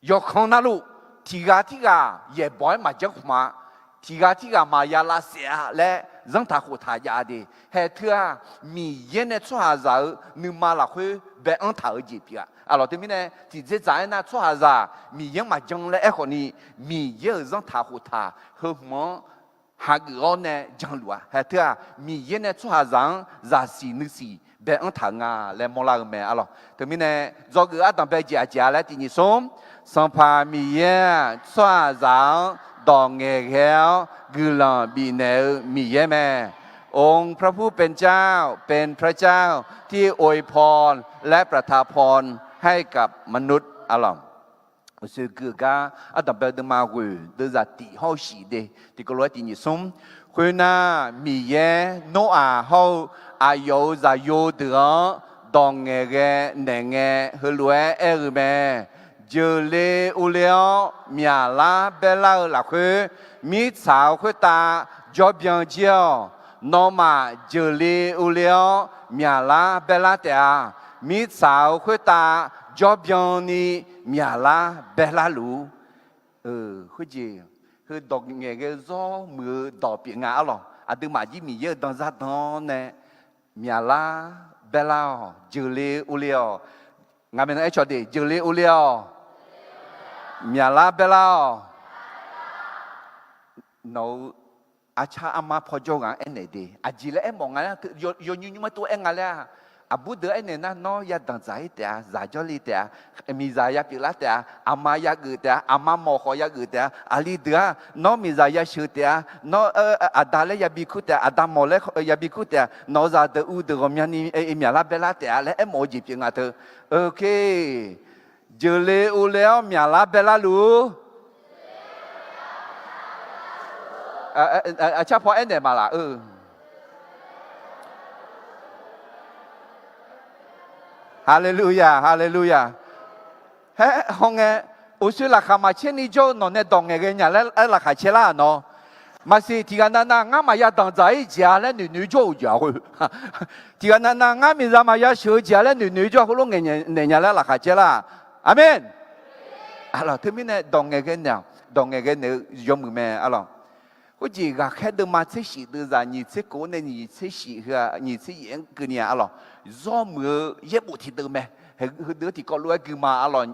yawqkhanq navluf, tiq ghaq tirghaq yaeqbawq-aer maqjanr khmq-a. Tiq ghaq tirghaq maqya lavsaef-a laer zanrtaq khoftaq jav de. Hae teu-aq, Miqyaer nae tsawrhaqzaq-euq nuima lafkhoer bae-anr taq-eu jeq pyeuf-a. Aqlawq teumirnae tiqdzerdzaq aernar, tsawrhaqzaq Miqyaer-anr maqjan laer aerkhawfni, Miqyaer-euq zanrtaq khoftaq heu hmq-anr hageuf-awr nae janluf-a. Hae teu-aq, Miqyaer nae tsawrhaqzaq-anr zaqsiq nuisiq bae-anr taq-eu nga laer mawrlar-eu mae. Aqlawq teumirnae, dzawgeuf ardanq bae jeq aqjeq-a laer tiq nyiq smr, Sanqpaq Miqyaer-aq, tsawrhaqzaq-anr dawq ngaeqghae-awr guiqlanq bifnaeq-eu Miqyaer mae. องค์พระผู้เป็นเจ้า เป็นพระเจ้าที่อวยพรและประทานพรให้กับมนุษย์ aqlawq. Uqshoe gui-eu gar ardanq bae-eu deuvma ghoeq deuvzaq tiq hawr-eu shif de. Tiqkawv lof-aer tiq nyiq smr, khoernar, Miqyaer Noraq hawr-eu aqyawf-euq zaqyo deuq-anr dawq ngaeqghae naeq ngae, heulof-aer aer-eu mae. Jeuqle urle-awr myaqlar baerlar-eu lafkhoer, mirtsaq-eu khoertav jawrbyan jir-awq. Nawmaf jeuqle urle-awr myaqlar baerlar taef-a. Mirtsaq-eu khoertav jawrbyan ni myaqlar baerlar luf-ur. Khoerjeq, heu dawq ngaeqghae-eu zawr muiq-eu dawq pyeuf nga. Arlawq, aqduimaf jir Miqyaer-euq danzar dan-awr nae myaqlar baerlar-awq, jeuqle urle-awq. Ngaq maeqnan aer cawq de, jeuqle urle-awq, myaqlar baerlar-awq. Nawq-euq arcar armar pawjawr ghaq-anr aernaeq de. Aqjeq laer aermawf nga laer, yawnymr nymr-aer tov-aer nga laer-aq, aqbur deuq-anr aernaeq nar, nawr yadaq dzaq-ir taef-a, zaq jawrle taef-a, miqzaq ya pyeuflar taef-a, aqma ya geuf taef-a, aqma mawf khawf ya geuf taef-a, aqli deuq-aq nawr miqzaq ya sheuq taef-a, nawr aqda laer yabi kur taef-a, aqda mawf laer yabi kur taef-a, nawq-euq zaqdeuq uvdeuq ghawqmyani myaqlar baerlar taef-a laer aermawf-eu jeq pyeuf nga teu. Oke. Jeuqle urle-awr myaqlar baerlar luf-ur. Aqcar paw aernaeq maqlaq-eu. Haleluya, haleluya. Haer hawngae, uqshoe laqkhaq maqcaer ni jawr-eu nawq nae dawq ngaeqghae nya laer aer laqkhaq caer lar-aq nawr. Maqsiq, tiqghaq navnav ngar maqya danqdzaq-ir jeq-a laer noeqnoeq-ir jawr-euq jeq-a khoer. Tiqghaq navnav ngar miqzaq maqya sheuq-eu jeq-a laer noeqnoeq-ir jawr-eu khoerlof ngaeqnaeq nya laer laqkhaq caer lar-aq. Aqmeq. Aqlawq, teumirnae dawq ngaeqghae naeq-awq, dawq ngaeqghae naeq-eu yawmuiq mae. Aqlawq, khoerjeq ghaqkhaer deuvma tser shif deuvzaq nyiq tser kof-anr nae nyiq tser shif heu-aq nyiq tser yaef-anr keuvni-aq, aqlawq, zawr muiq-eu yaerbof tiqdeuv mae. Heudeuq-anr tiqkawv lof-aer gui ma. Aqlawq,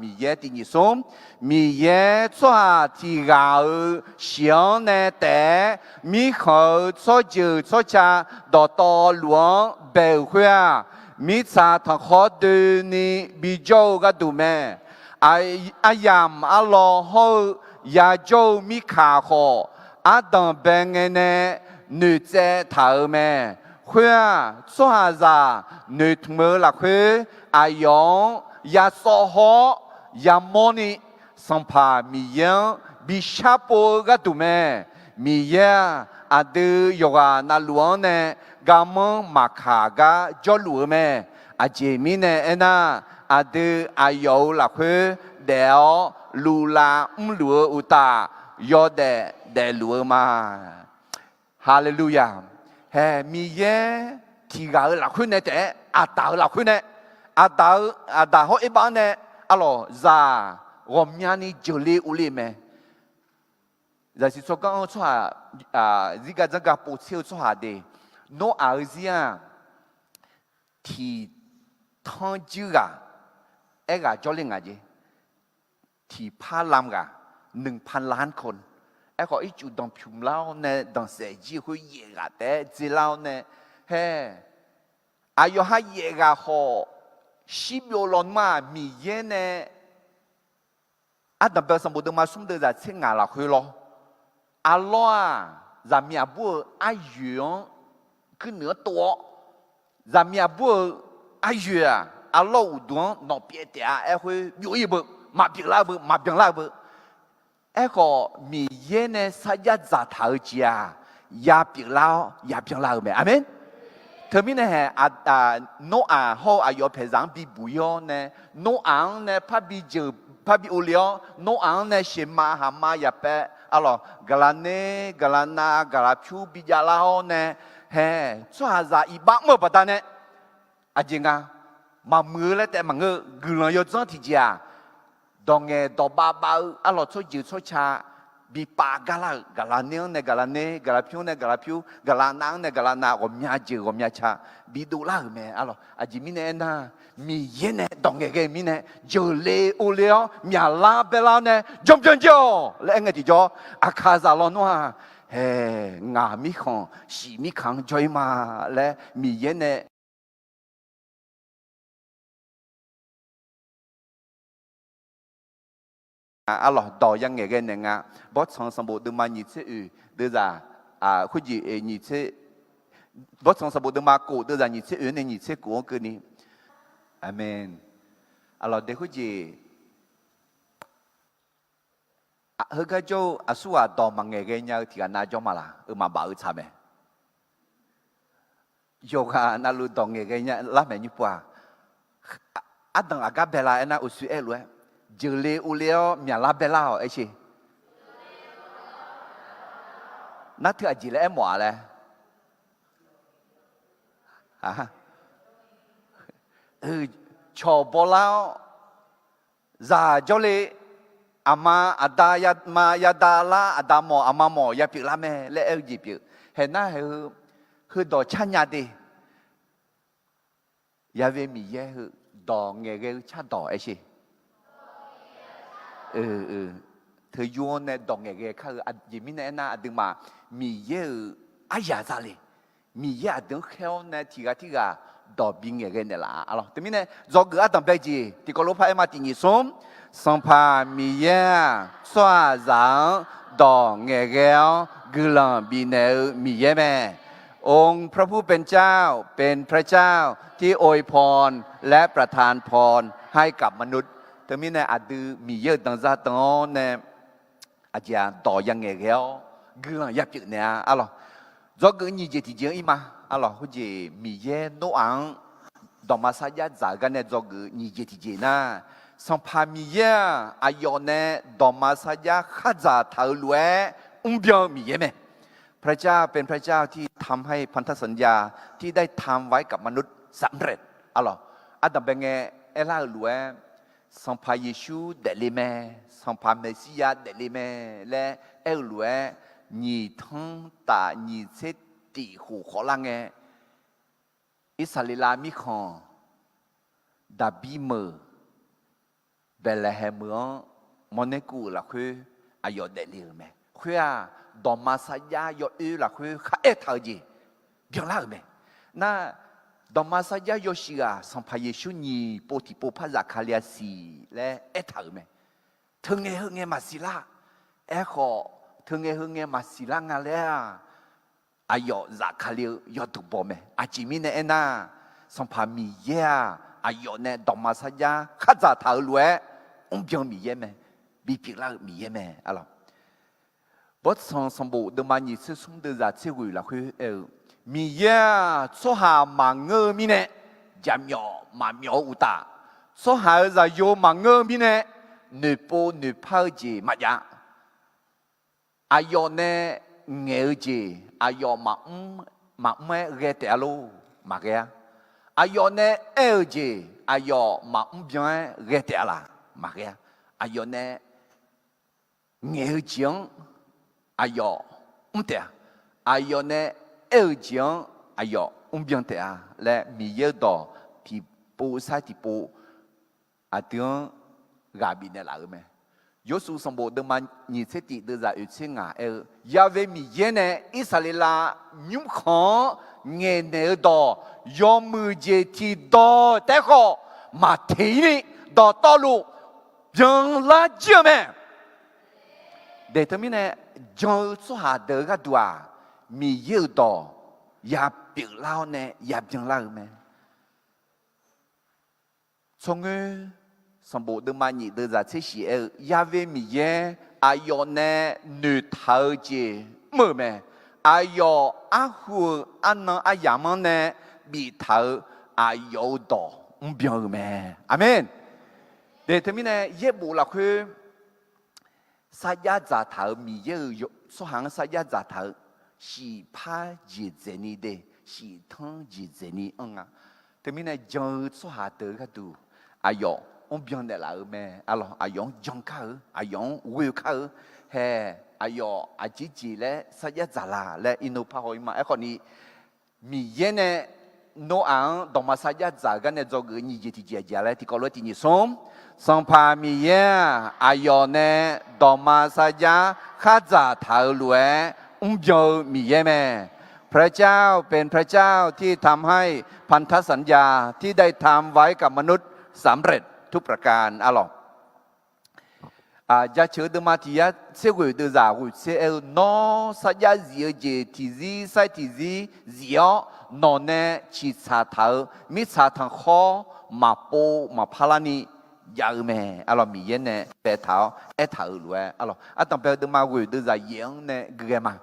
Miqyaer tiq nyiq smr, Miqyaer tsawrhaq tiq ghaq-euq shiq-anr nae taef-aer mirkhanq-euq tsawrjeuq tsawrca dawqtawvluf-anr bae-euq khoer-aq, mirtsaq tanqkhawr doeni bijawr-eu gharduq mae. Aryamq arlawr hawr-eu yajawr-eu mirkaq khawf, ardanq bae ngae nae noeqtsaev taq-euq mae. Khoer-aq, tsawrhaqzaq noeqtmq-eu lafkhoer aqyawf-anr yasawv hawr-awr yamawrni, Sanqpaq Miqyaer-anr bi sharpov-eu gharduq mae. Miqyaer-aq, aqdui yawqghaq navluf-anr nae garmanr maqkaq gar jawrluf-eu mae. Aqjeq mirnae aernar, aqdui aqyawf-euq lafkhoer daef-awr luvlav mrluf-eu uqtaf, yawdaef daefluf-eu ma. Haleluya! Hae, Miqyaer tiq ghaq-euq lafkhoer nae taef-aer, Aqdaq-euq lafkhoer nae, Aqdaq-eu, Aqdaq hawr Erbav-anr nae, aqlawq, zaq ghawqmyani jeuqle urle mae. Zaqsiq tsawrganr-anr tsawrhaq, zirgar dzanrgar povtser-eu tsawrhaq de, Noraq-eu zir-aq, tiq tanr juir ghaq, aerghaq jawrler ngaq jeq. Tiqpar lam ghaq, หนึ่งพันล้านคน. Aerkhawf, ircuf danqpymq lar-awr nae danqsaef jir-eu khoer yaef ghaq taef-aer dzelar-awr nae, hae, aqyawf ha yaef ghaq khawf, shirbyov lawnmr-aq, Miqyaer nae Ardanqbae sanqbof deuvma smr deuvzaq tser ngaq lafkhoer lawr, arlawr-aq, zaqmiq aqbur-euq aryoeq-anr guirnuiq-anr tov-awr, zaqmiq aqbur-euq aryoeq-aq, arlawr uqduq-anr nawq pyaev taef-a. Aerkhoer byov-ir-eu beu, maqpyeuf lar-eu beu, maqbyan lar-eu beu. Aerkhawf, Miqyaer nae sarjax dzaqtaq-eu jeq-aq, yapyeuf lar-awr yabyan lar-eu mae. Aqmeq. Teumirnae hae, Noraq hawr-eu aqyawf paeqzaq-anr bibuq-ir-awr nae, Noraq-anr nae parbi jeuq parbi ovle-awr, Noraq-anr nae sheuqma haqma yaqpaev arlawq, gaqlaq ner gaqlaq nav gaqlaq pyur bijav lar-awr nae, hae, tsawrhaqzaq iqbax mr-eu baqdanae, aqjeq nga, maqmuiq-eu laer taef maqngeur-eu guiqlanq yawdzanr tiqjeq-aq, dawq ngaeq dawq bav bav-eu arlawq tsawrjeuq tsawrca bipav gar lar-euq, gaqlaq ner-anr nae gaqlaq ner, gaqlaq pyur-anr nae gaqlaq pyur, gaqlaq nav-anr nae gaqlaq nav ghawqmya jeuq ghawqmya ca bidov lar-euq mae arlawq. Aqjeq mirnae aernar, Miqyaer nae dawq ngaeqghae-eu mirnae, jeuqle ovle-awr myaqlar baelar-awr nae janbyan jae-awq laer aer ngae tiqjawr, aqkaqzaq lawnmr-aq, hae, ngaq mirkhanq shiq mirkaq-anr jawr-ir ma laer Miqyaer nae arlawq dawq yangaeq ghae naeq nga. Bawrtsanq sanqbof deuvma nyiq tser oeq deuvzaq, khoerjeq, bawrtsanq sanqbof deuvma kof deuvzaq nyiq tser oeq-anr nae nyiq tser kof-anr keuvni. Aqmeq. Arlawq de khoerjeq heugar jawr-eu aqsurghaq dawq maqngaeq ghae nya-eu tiqghaq nav jawr ma laq? Eumaf baf-eu tsaq mae. Yawqghaq navluf dawq ngaeqghae nya lar maeq nymr pov-aq. Ardanq aqgar bae la aernar, uqshoe aer lof-aer, jeuqle ovle-awr myaqlar baelar-awq aer sher. Nar teu aqjeq laer aermawf-a laer, cawq bawlar-awr, zaq jawrle, aqma aqda yama yada lar, aqda mawf aqma mawf yapyeuf lar mae laer aer-eu jeq pyeuf. Haeq nar haeq-eu, heudawq car nya de. Ya've Miqyaer heu dawq ngaeqghae-eu cardawq aer sher. Teu yur-anr nae dawq ngaeqghae kar-eu aqjeq mirnae aernar, aqduimaf Miqyaer-euq aryaq zale. Miqyaer aqdui-anr khaer-awr nae tiqghaq tirghaq dawq bingaeq ghae naeqlaf-a arlawq. Teumirnae dzawgeuf ardanqbae jeq tiqkawv lof par aer ma, tiq nyiq smr. Sanqpaq Miqyaer-aq, tsawrhaqzaq-anr dawq ngaeqghae-awr guiqlanq bifnaeq-eu Miqyaer mae. องค์พระผู้เป็นเจ้า เป็นพระเจ้าที่อวยพรและประทานพรให้กับมนุษย์ Teumirnae aqdui Miqyaer-euq danqzaq danq-awr nae, aqjeq-aq, dawq yangaeq ghae-awr guiqlanq yapyeuf naeq-a arlawq. Dzawgeuf nyiq jeq tiqjeq-anr ir ma arlawq. Khoerjeq Miqyaer Noraq-anr dawqma sarjax dzaq-eu gar nae dzawgeuf nyiq jeq tiqjeq nar, Sanqpaq Miqyaer-aq, aqyawf nae dawqma sarjax khar dzaqtaq-eu lof-aer mrbyan-eu Miqyaer mae. พระเจ้าเป็นพระเจ้าที่ทำให้พันธสัญญาที่ได้ทำไว้กับมนุษย์สำเร็จ arlawq. Ardanqbae ngae aerlar-euq lof-aer, Sanqpaq Yeqsur daefle mae, Sanqpaq Meqsirya daefle mae laer aer-eu lof-aer, nyiq tanr taf nyiq tser tif khof khawf lar ngae, Irsaqleqlav mirkhanq Daqbir meuq Baeqlaeqhaeq meuq-anr mawrner kuv-euq lafkhoer aqyawf daefle-euq mae. Khoer-aq, dawqma sarjax yawoer lafkhoer kharaer taq-eu jeq byanlar-euq mae. Nar, dawqma sarjax yawshuif ghaq Sanqpaq Yeqsur nyiq pov tiqpov par Zaqkaqli-a siq laer aertaq-euq mae. Teungae heu ngae maqsiq lar. Aerkhawf, teungae heu ngae maqsiq lar nga laer-aq, aqyawf Zaqkaqli-eu yawduq baw mae. Aqjeq mirnae aernar, Sanqpaq Miqyaer-aq, aqyawf nae dawqma sarjax khar dzaqtaq-euq lof-aer mrbyan Miqyaer mae. Bipyeuf lar-eu Miqyaer mae arlawq. Bawrtsanq sanqbof deuvma nyiq tser smr deuvzaq tser ghoeq lafkhoer aer-eu, Miqyaer-aq, tsawrhaq maqngeur-eu mirnae jaqmyawf maqmyawf-eu uqtaf, tsawrhaq-euq zaqyo maqngeur-eu mirnae noeqpov noeqpar-eu jeq maqjav. Aqyawf nae ngaeq-eu jeq aqyawf maqmr, maqmr-aer ghae taef-a lor? Maqghae-a. Aqyawf nae aer-euq jeq aqyawf maqmr byan-aer ghae taef-a laq? Maqghae-a. Aqyawf nae ngaeq-eu jeq-anr aqyawf mr taef-a. Aqyawf nae aer-eu jeq-anr aqyawf mr byan taef-a laer Miqyaer-eu dawq tiqpov sar tiqpov aqdui-anr ghaq bifnaeq laf-euq mae. Yawshuif sanqbof deuvma nyiq tser tif deuvzaq oeq tser ngaq aer-eu, Ya've Miqyaer nae Irsaqleqlav nymrkhanq-anr ngaeqnaeq-eu dawq yawmuiq jeq tiqdawq taef-aer khawf maqteq-ir ni, dawqtawvluf byanlar jir-eu mae. Daeq teumirnae, jan-eu tsawrhaq deuq-eu gharduq-aq, Miqyaer-euq dawq ya pyeuflar-awr nae ya byanlar-eu mae. Tsawrngoer sanqbof deuvma nyiq deuvzaq tser shiq aer-eu, Ya've Miqyaer aqyawf nae noeqtaq-eu jeq mr-euq mae. Aqyawf arhu-eu arnan aryamq-anr nae biftaq-eu aqyawf-euq dawq mrbyan-eu mae. Aqmeq. Daeq teumirnae yaerbof lafkhoer sarjax dzaqtaq-euq Miqyaer-euq tsawrhaq-anr sarjax dzaqtaq-eu shiqpar jeqdzaeq ni de, shiqtanr jeqdzaeq ni anr nga. Teumirnae jan-eu tsawrhaq deuq-eu gharduq aqyawf mrbyan naeqlaf-euq mae. Arlawq, aqyawf-anr jan kar-eu, aqyawf-anr ghoe kar-eu, hae, aqyawf aqjeq jeq laer sarjax dzaq la laer irnov par haw-ir ma. Aerkhawf ni, Miqyaer nae Noraq-anr dawqma sarjax dzaq-euq gar nae dzawgeuf-eu nyiq jeq tiqjeq aqjeq-a laer tiqkawv lof-aer tiq nyiq smr. Sanqpaq Miqyaer-aq, aqyawf nae dawqma sarjax khardzaq taq-euq lof-aer mrbyan-eu Miqyaer mae. พระเจ้าเป็นพระเจ้าที่ทำให้พันธสัญญาที่ได้ทำไว้กับมนุษย์สำเร็จทุกประการ arlawq. Jaceuq-eu deuvma tiq yar tser ghoeq deuvzaq ghoeq tser aer-eu, Nawr sarjax zif-eu jeq tiqzir sair tiqzir zif-awr, nawq nae ciqtsaq taq-euq mirtsaq tanqkhawr maqpov maqpar larni jav-eu mae. Arlawq, Miqyaer nae baetaq-awr aertaq-euq lof-aer, arlawq, ardanqbae-eu deuvma ghoeq deuvzaq yaef-anr nae guighae ma.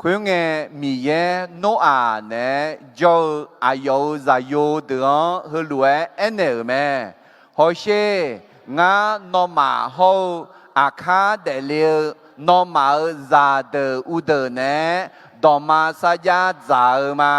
Khoerngae, Miqyaer Noraq naeq-aer jawr-eu aqyawf-euq zaqyo deuq-anr heulof-aer aernaeq-euq mae. Hawsher, ngar nawmaf hawr-eu aqkar daefle-eu nawmaf-euq zaqdeuq uqdeuq naeq-aer dawqma sarjax dzaq-eu ma.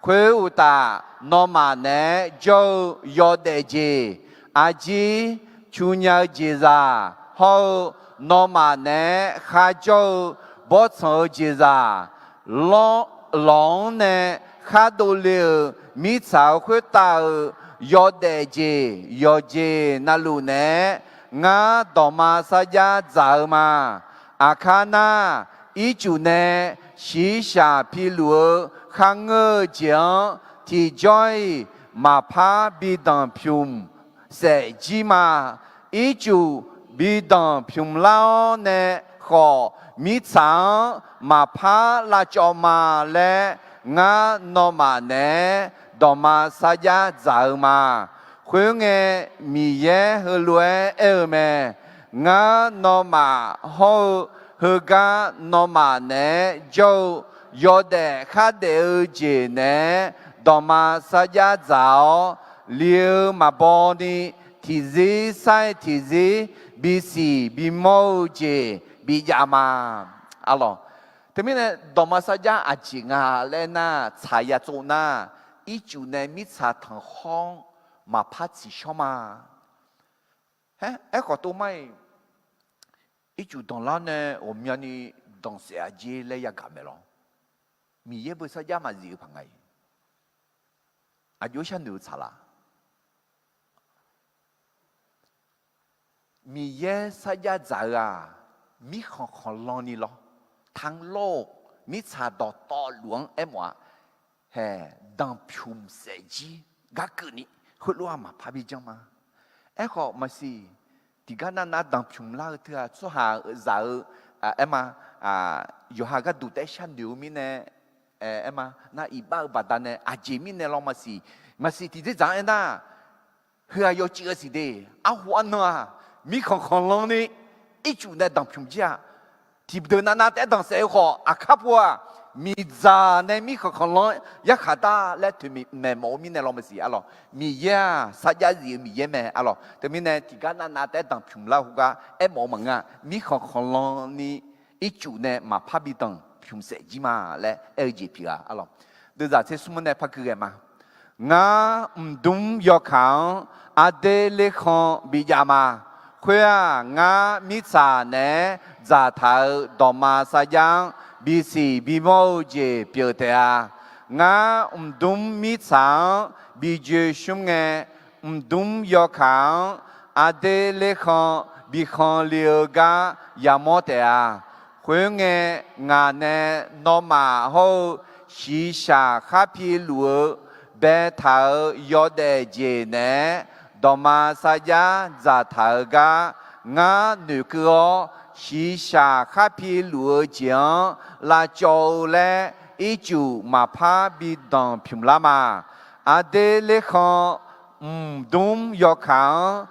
Khoeruqtaf, nawmaf naeq-aer jawr-eu yawdaef jeq, arjir cunya-eu jeqzaq hawr-eu, nawmaf naeq-aer kharjawr-eu bawrtsanq-eu jeqzaq, lawq-anr nae khar dovle-euq mirtsaq-euq khoertav-euq yawdaef jeq yawqjeq navluf naeq-aer ngar dawqma sarjax dzaq-eu ma. Aqkar nar, ircuf nae shiqshaq piluf-eu kharngeur-eu jeq-anr tiqjawr-iq maqpar bi danqpymq saef jir ma. Ircuf bi danqpymq lar-awr nae khawf, mirtsaq-anr maqpar lavcawv ma laer, ngar nawmaf naeq-aer dawqma sarjax dzaq-eu ma. Khoerngae, Miqyaer heulof-aer aer-eu mae. Ngar nawmaf hawr-eu heugar nawmaf naeq-aer jawr-eu yawdaef khardaef-eu jeq naeq-aer dawqma sarjax dzaq-awr, li-eu maqbaw ni tiqzir sair tiqzir bisiq bimawr-eu jeq bijav ma. Arlawq, teumirnae dawqma sarjax aqjeq nga laer nar, tsaq ya tsov nar, ircuf nae mirtsaq tanqkhawr-anr maqpar tsiqshawr ma. Aer, aerkhawf tov mar-iq, ircuf danqlar nae ghawqmyani danqsaef aqjeq laer yagaq maeq lawr. Miqyaer beu sarjax maqzif-eu paq nga-iq. Aqjox sharnoeq-eu tsaqlaq. Miqyaer sarjax dzaq-eu-aq, mirkhanq khanqlan ni lawr, tanqlawr-eu mirtsaq dawqtawvluf-anr aermawf-a. Hae, danqpymq saef jir, gar keuvni, heulof-aer maqpar bi janr ma. Aerkhawf maqsiq, tiqgar navnav danqpymq lar-eu teu-aq, tsawrhaq zaq-eu, aer ma, yawqha gharduq taef-aer sharnoeq-eu mirnae, aer ma, nar iqbax-eu baqdanae aqjeq mirnae lawr maqsiq, maqsiq tiqdzerdzaq-anr aernar, heu-aq yawcuiv-a siq de, arhu arnan-aq, mirkhanq khanqlan ni, ircuf nae danqpymq jir-a. Tiqdeuq navnav taef-aer danqsaef-eu khawf, aqkar pov-aq, miqdzaq nae mirkhanq khanqlan yarkhaq dar laer toeqmaeq mawf-eu mirnae lawr maqsiq arlawq. Miqyaer-aq sarjax zif-eu Miqyaer mae arlawq. Teumirnae tiqgar navnav taef-aer danqpymq lar-eu heugar aermawf-eu maqngeur-a. Mirkhanq khanqlan ni ircuf nae maqpar bi danqpymq saef jir ma laer aer-eu jeq pyeuf-a arlawq. Deuvzaq tser smr nae par gui ghae ma. Ngar mqdmr yawkaq-anr aqdui lekhanq bijav ma. Khoer-aq, ngar mirtsaq naeq-aer dzaqtaq-euq dawqma sarjax-anr bisiq bimawr-eu jeq pyeuf taef-a. Ngar mqdmr mirtsaq-anr bi joe shmr ngae, mqdmr yawkaq-anr aqdui lekhanq bikhanq le-eu gar yamawr taef-a. Khoerngae, ngaq nae nawmaf hawr-eu shiqshaq khar piluf-eu baetaq-euq yawdaef jeq naeq-aer dawqma sarjax dzaqtaq-eu gar ngar noeqkeuv-awr, shiqshaq khar piluf-eu jeq-anr lavcawv-eu laer ircuf maqpar bi danqpymq lar ma. Aqdeq lerkhan mqdmr yawkaq-anr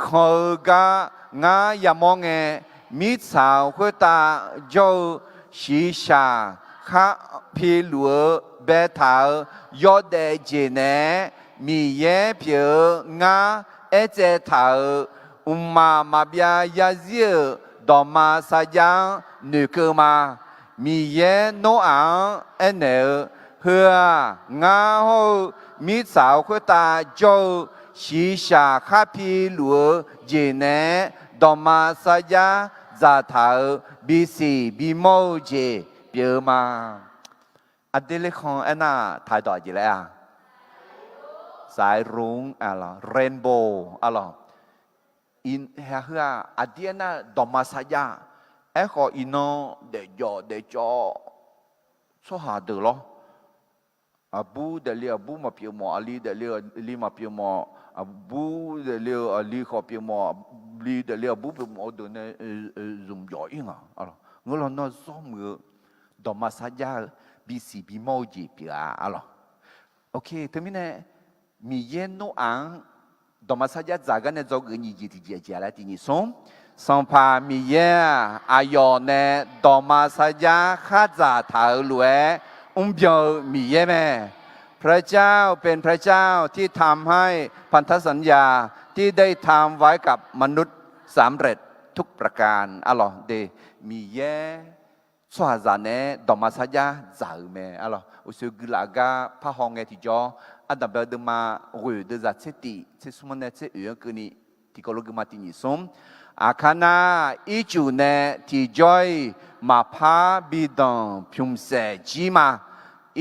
khan-eu gar ngar yamawr ngae, mirtsaq-euq khoertav jawr-eu shiqshaq khar piluf-eu baetaq-eu yawdaef jeq naeq-aer Miqyaer pyeuf-eu ngar aertsaev taq-euq mqmaq maqbyav yarzir-euq dawqma sarjax-anr noeqkeuv ma. Miqyaer Noraq-anr aernaeq-eu, Heu-aq, ngar hawr-eu mirtsaq-euq khoertav jawr-eu shiqshaq khar piluf-eu jeq naeq-aer dawqma sarjax dzaqtaq-euq bisiq bimawr-eu jeq pyeuf-eu ma. Aqdeq lerkhan aernar-aq, taqdawq aqjeq laer-a? Saqaer ro-anr arlawq, rainbow arlawq. Heughaq aqdir aernar-aq, dawqma sarjax. Aerkhawf, iqnan daefjawf daefcawv tsawrhaq deuq lawr. Aqbur daefle aqbur maqpyeuf mawf, aqli daefle aqli maqpyeuf mawf, aqbur daefle-eu aqli khawf pyeuf mawf, aqli daefle aqbur pyeuf mawf-eu deuq nae zmq jawf-ir nga. Ngeur lawnmr-anr zawr muiq-eu dawqma sarjax-eu bisiq bimawr-eu jeq pyeuf-a arlawq. Teumirnae, Miqyaer Noraq-anr dawqma sarjax dzaq gar nae dzawgeuf nyiq jeq tiqjeq aqjeq laer tiq nyiq smr. Sanqpaq Miqyaer-aq, aqyawf nae dawqma sarjax khar dzaqtaq-euq lof-aer mrbyan-eu Miqyaer mae. พระเจ้าเป็นพระเจ้าที่ทำให้พันธสัญญาที่ได้ทำไว้กับมนุษย์สำเร็จทุกประการ arlawq de. Miqyaer tsawrhaqzaq naeq-aer dawqma sarjax dzaq-euq mae arlawq. Uqshoe guilaf gar parhaw ngae tiqjawr, Ardanqbae-eu deuvma ghoeq deuvzaq tser tif tser smr-anr nae tser oeq-anr keuvni tiqkawv lof guima tiq nyiq smr. Aqkar nar, ircuf nae tiqjawr-iq maqpar bi danq pymq saef jir ma.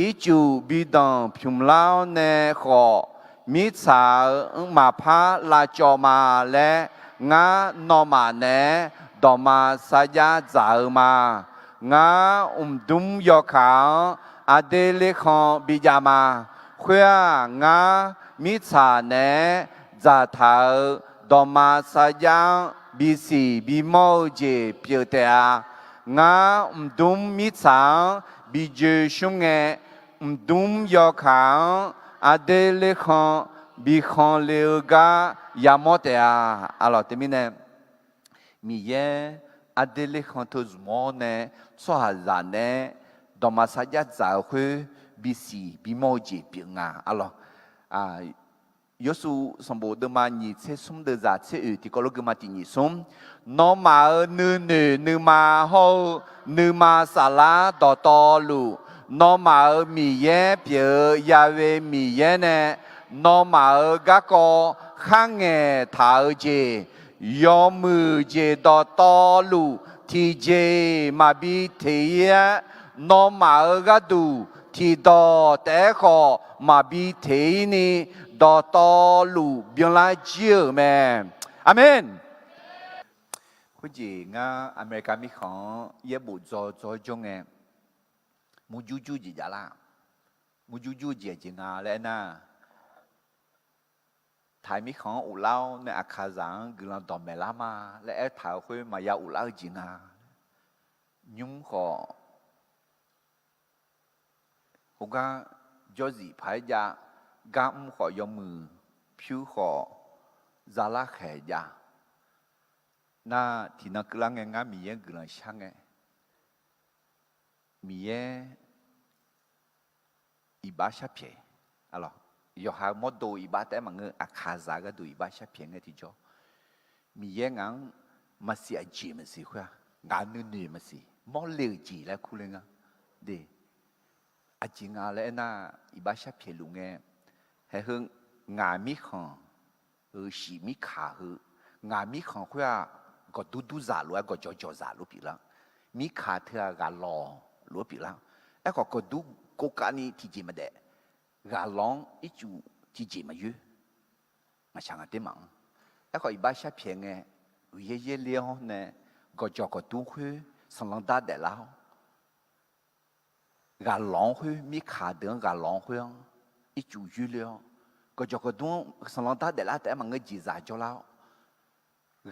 Ircuf bi danq pymq lar-awr nae khawf, mirtsaq-eu maqpar lavcawv ma laer, ngar nawmaf naeq-aer dawqma sarjax dzaq-eu ma. Ngar mqdmr yawkaq-anr aqdeq lerkhan bijav ma. Khoer-aq, ngar mirtsaq naeq-aer dzaqtaq-eu dawqma sarjax-anr bisiq bimawr-eu jeq pyeuf taef-a. Ngar mqdmr mirtsaq-anr bi joe shmr ngae, mqdmr yawkaq-anr aqdeq lerkhan bi khanle-eu gar yamawr taef-a. Arlawq teumirnae, Miqyaer aqdeq lerkhan teu zmq-awr nae tsawrhaqzaq naeq-aer dawqma sarjax dzaq-eu khoer bisiq bimawr-eu jeq pyeuf nga arlawq. Yawshuif sanqbof deuvma nyiq tser smr deuvzaq tser oeq tiqkawv lof guima tiq nyiq smr. Nawmaf-euq nuinoeq nuima hawr-eu nuima saflar dawqtawvluf, nawmaf-euq Miqyaer pyeuf-eu Ya'we Miqyaer nae nawmaf-euq garkawv kharngaeq taq-eu jeq, yawmuiq jeq dawqtawvluf tiqjeq maqbi teq-ir-aer, nawmaf-euq gharduq tiqdawq taef-aer khawf maqbi teq-ir ni, dawqtawvluf byanlar jir-euq mae. Aqmeq. Khoerjeq ngar America mirkhanq-anr yaerbof dzaw dzaw-aer jawr ngae, murjur jur jeq jav lar. Murjur jur jeq aqjeq nga laer aernar, Taiq mirkhanq-anr uvlar-awr nae Aqkaqzaq-anr guiqlanq dawqmaeq lar ma laer aertaq-euq khoer maqya uvlar-eu jeq nga. Nymr khawf, khoergar jawrzif paq-aer jav, gar mr khawf yawmuiq pyur khawf zalar khaeq jav. Nar tiqnan keuvlar ngae ngar Miqyaer guiqlanq shar ngae, Miqyaer iqbax sharpyaeq. Yawqha mawrdo iqbax taef-aer maqngeur, Aqkaqzaq gharduq iqbax sharpyaeq ngae tiqjawr, Miqyaer ngaq-anr maqsiq aqjeq maqsiq khoer-aq, ngaq nuinoeq maqsiq mawrle-euq jeq laer kurler ngar. De, aqjeq nga laer aernar, iqbax sharpyaeq luf ngae, haeheu ngaq mirkhanq euq shif mirkaq heu, ngaq mirkhanq khoer-aq, gawqdur durzaq lof-aer gawqjawq jawqzaq lof pyeuflar. Mirkaq teu-aq ghaqlawq lof-aer pyeuflar. Aerkhawf gawqdur kov kavni tiqjeq maqdaef, ghaqlawq-anr ircuf tiqjeq maqyoer. Ngaqshaq ngaq ter maqanr. Aerkhawf iqbax sharpyaeq ngae, uiqyaer yaerler-awr nae gawqjawq gawqdur khoer sanqlanq dar daeflar-awr, ghaqlawq-anr khoer, mirkaq deuq-anr ghaqlawq-anr khoer-anr ircuf yoerler-awr, gawqjawq gawqdmr-anr sanqlanq dar daeflar taef-aer maqngeur jeqzaq jawrlar-awr,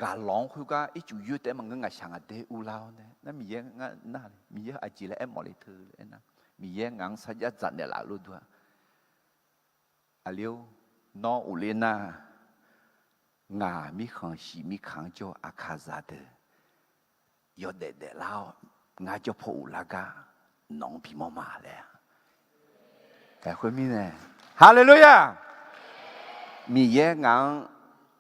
ghaqlawq-anr khoergar ircuf yoer taef-aer maqngeur ngaqshaq ngaqder urlar-awr nae, nar Miqyaer ngar nar, Miqyaer aqjeq laer aermawf le teu laer aernar, Miqyaer ngaq-anr sarjax dzaq naeqlaf-eu lof dur-a. Aqli-or, nawr ghofler nar, ngaq mirkhanq shiq mirkaq-anr jawr-eu aqkaqzaq deuq yawdaef daeflar-awr, ngar jawr paw ghoflar gar nawq-anr bimawr ma laer-a. Khoermirnae, Haleluya! Miqyaer ngaq-anr